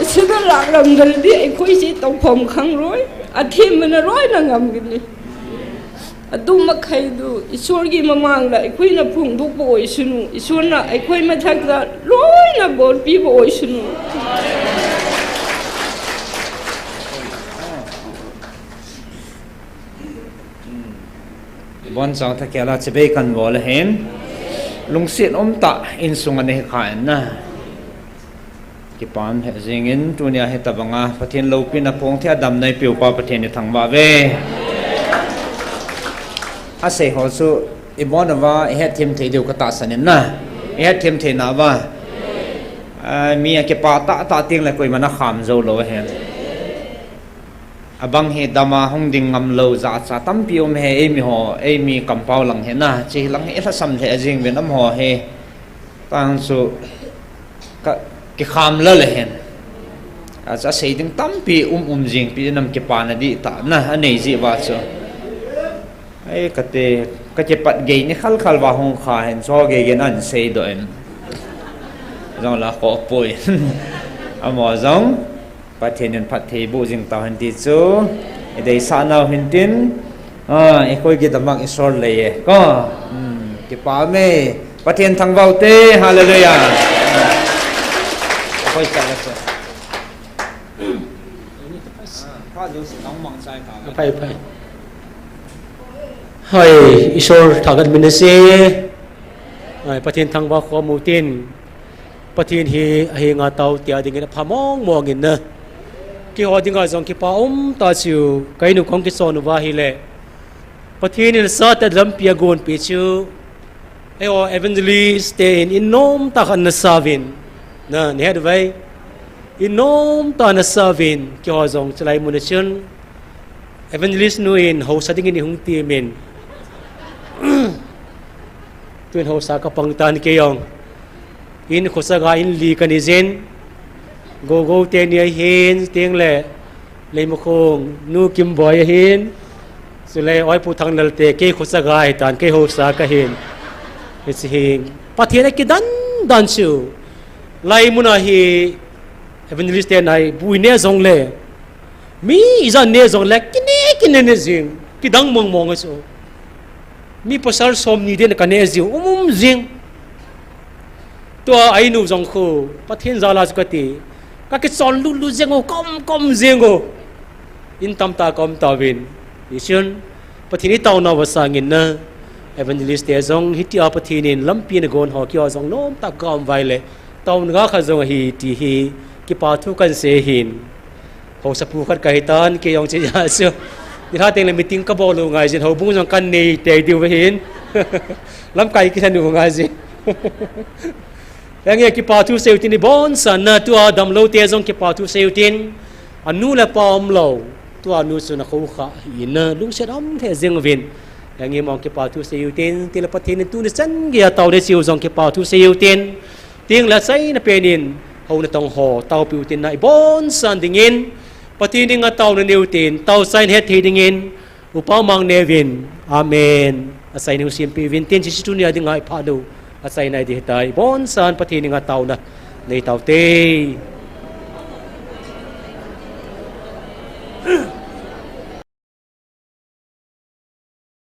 ꯑꯁꯤꯗ ꯂꯥꯛꯂꯝꯗ꯭ꯔꯗꯤ ꯑꯩꯈꯣꯏꯁꯤ ꯇꯧꯐꯝ ꯈꯪꯂꯣꯏ, ꯑꯊꯦꯝꯕꯅ ꯂꯣꯏꯅ ꯉꯝꯒꯅꯤ꯫ ꯑꯗꯨ ꯃꯈꯩꯗꯨ ꯏꯁꯣꯔꯒꯤ ꯃꯃꯥꯡꯗ ꯑꯩꯈꯣꯏꯅ ꯐꯣꯡꯗꯣꯛꯄ ꯑꯣꯏꯁꯅꯨ, ꯏꯁꯣꯔꯅ ꯑꯩꯈꯣꯏ ꯃꯊꯛꯇ ꯂꯣꯏꯅ ꯕꯣꯔ ꯄꯤꯕ ꯑꯣꯏꯁꯅꯨ꯫ Ibon chang tha kela chibai kan bol ahin. Lungset um tah in sung a nei kha in na. Kipah lheh jingin tunia hitabanga Pathen loupina phong thei a damna i peupa Pathen i thangvah uve. Asei ho chu ibon uva i hetthem thei diu ka tahsan in na. I hetthem thei nauva. Ah, mi a kipah tah tah teng le koiman a kham jou lou ahin. Abang hi dam a hung ding ngam lou jachat tampi um e, eimi ho, eimi kampau lang hi na, chi lang hi i lhasam lheh jing uvin amaho hi. Tang chu ka kikham lal ahin. Achu asei ding tampi um um jing pi nam kipana dihtah na, anei jeh uva chu. Ei, kati, ka kipat gei ni khal khal uva hung kha hin, chu gei gei in an seidoh in. Jong la kho poi. Amaho jong, Pathen in phatthei boh jing tau hen ti chu, i deisah nau hen tin, ah, i koi kidamang i sol lei e, ko, hmm, kipah me, Pathen thangvah u te, hallelujah. Koi sa la chu. Phai, phai. Hoi, Isor thagat min ase. Hoi, Pathen thangvah khom u tin. Pathen hi ahenga tao tia dingin apha mong mong in na. Keiho dinga jong kipa um ta chu, ka inu kong kichon uva ahile. Pathen in asat a lampi agonpeh chu. Eiho evangelist te in, in nomtah khat nasa uvin. Na, nahet uve. In nomtah nasa uvin, keiho jong chulai mun a chun. Evangelist nu in haosa dingin eihung temin. Tun haosa kapang tan kei jong. In khosa ga in li kanei jin. Gogo teni ahin, teng le. Leimakhong, nu Kimboi ahin. Chule Oipu Thanglal te, kei khosa ga ahitan, kei haosa kahin. Hiche hi, Pathen a kidan dan chu. Lai mun a hi, evangelist te nai, bu ineh jongle. Mi ijat neh jongle, kineh, kineh neh jing. Kidang mong mong ahi chu. Mi pasal som ni den kaneh jing, um um jing. Tua a inu jong khu, Pathen jal a chu kati, ka kichon lut lut jeng u, ka um, ka um jeng u. In tamtah ka um tauvin. Hichun, Pathen i taonau va sangin na, evangelist te jong, hitia Pathen in lampi ana gon ho keiho jong nomtah ka um uva ahile, taona ga khat jong ahi ti hi, kipa thu kan sei ahin. Haosapu khat kahitan, kei jong chu ja chu. Nilhah teng le meeting kabol u ngai jin, houbung jong kanei tei diu ahin. Lamkai kilhen u ngai jin. Henge kipa thu seiyu tin ibonsan na, tua damlou te jong kipa thu seiyu tin. Anu le apa umlou. Tua nu chu ana khokha ahin, lungset um lheh jeng uvin. Henge mong kipa thu seiyu tin, tile Pathen in tuni chan geiya taona seiyu jong kipa thu seiyu tin. Tin le achaina pen in, hou natong ho, taopiu tin na ibonsan dingin, Pathen dinga taona neiyu tin, taochaina hetthei dingin, upa mang neuvin, amen. Achaina u simpi uvin tin, hiche tunia dinga iphat u, achaina ding ahitai, ibonsan Pathen dinga taona, nei taute.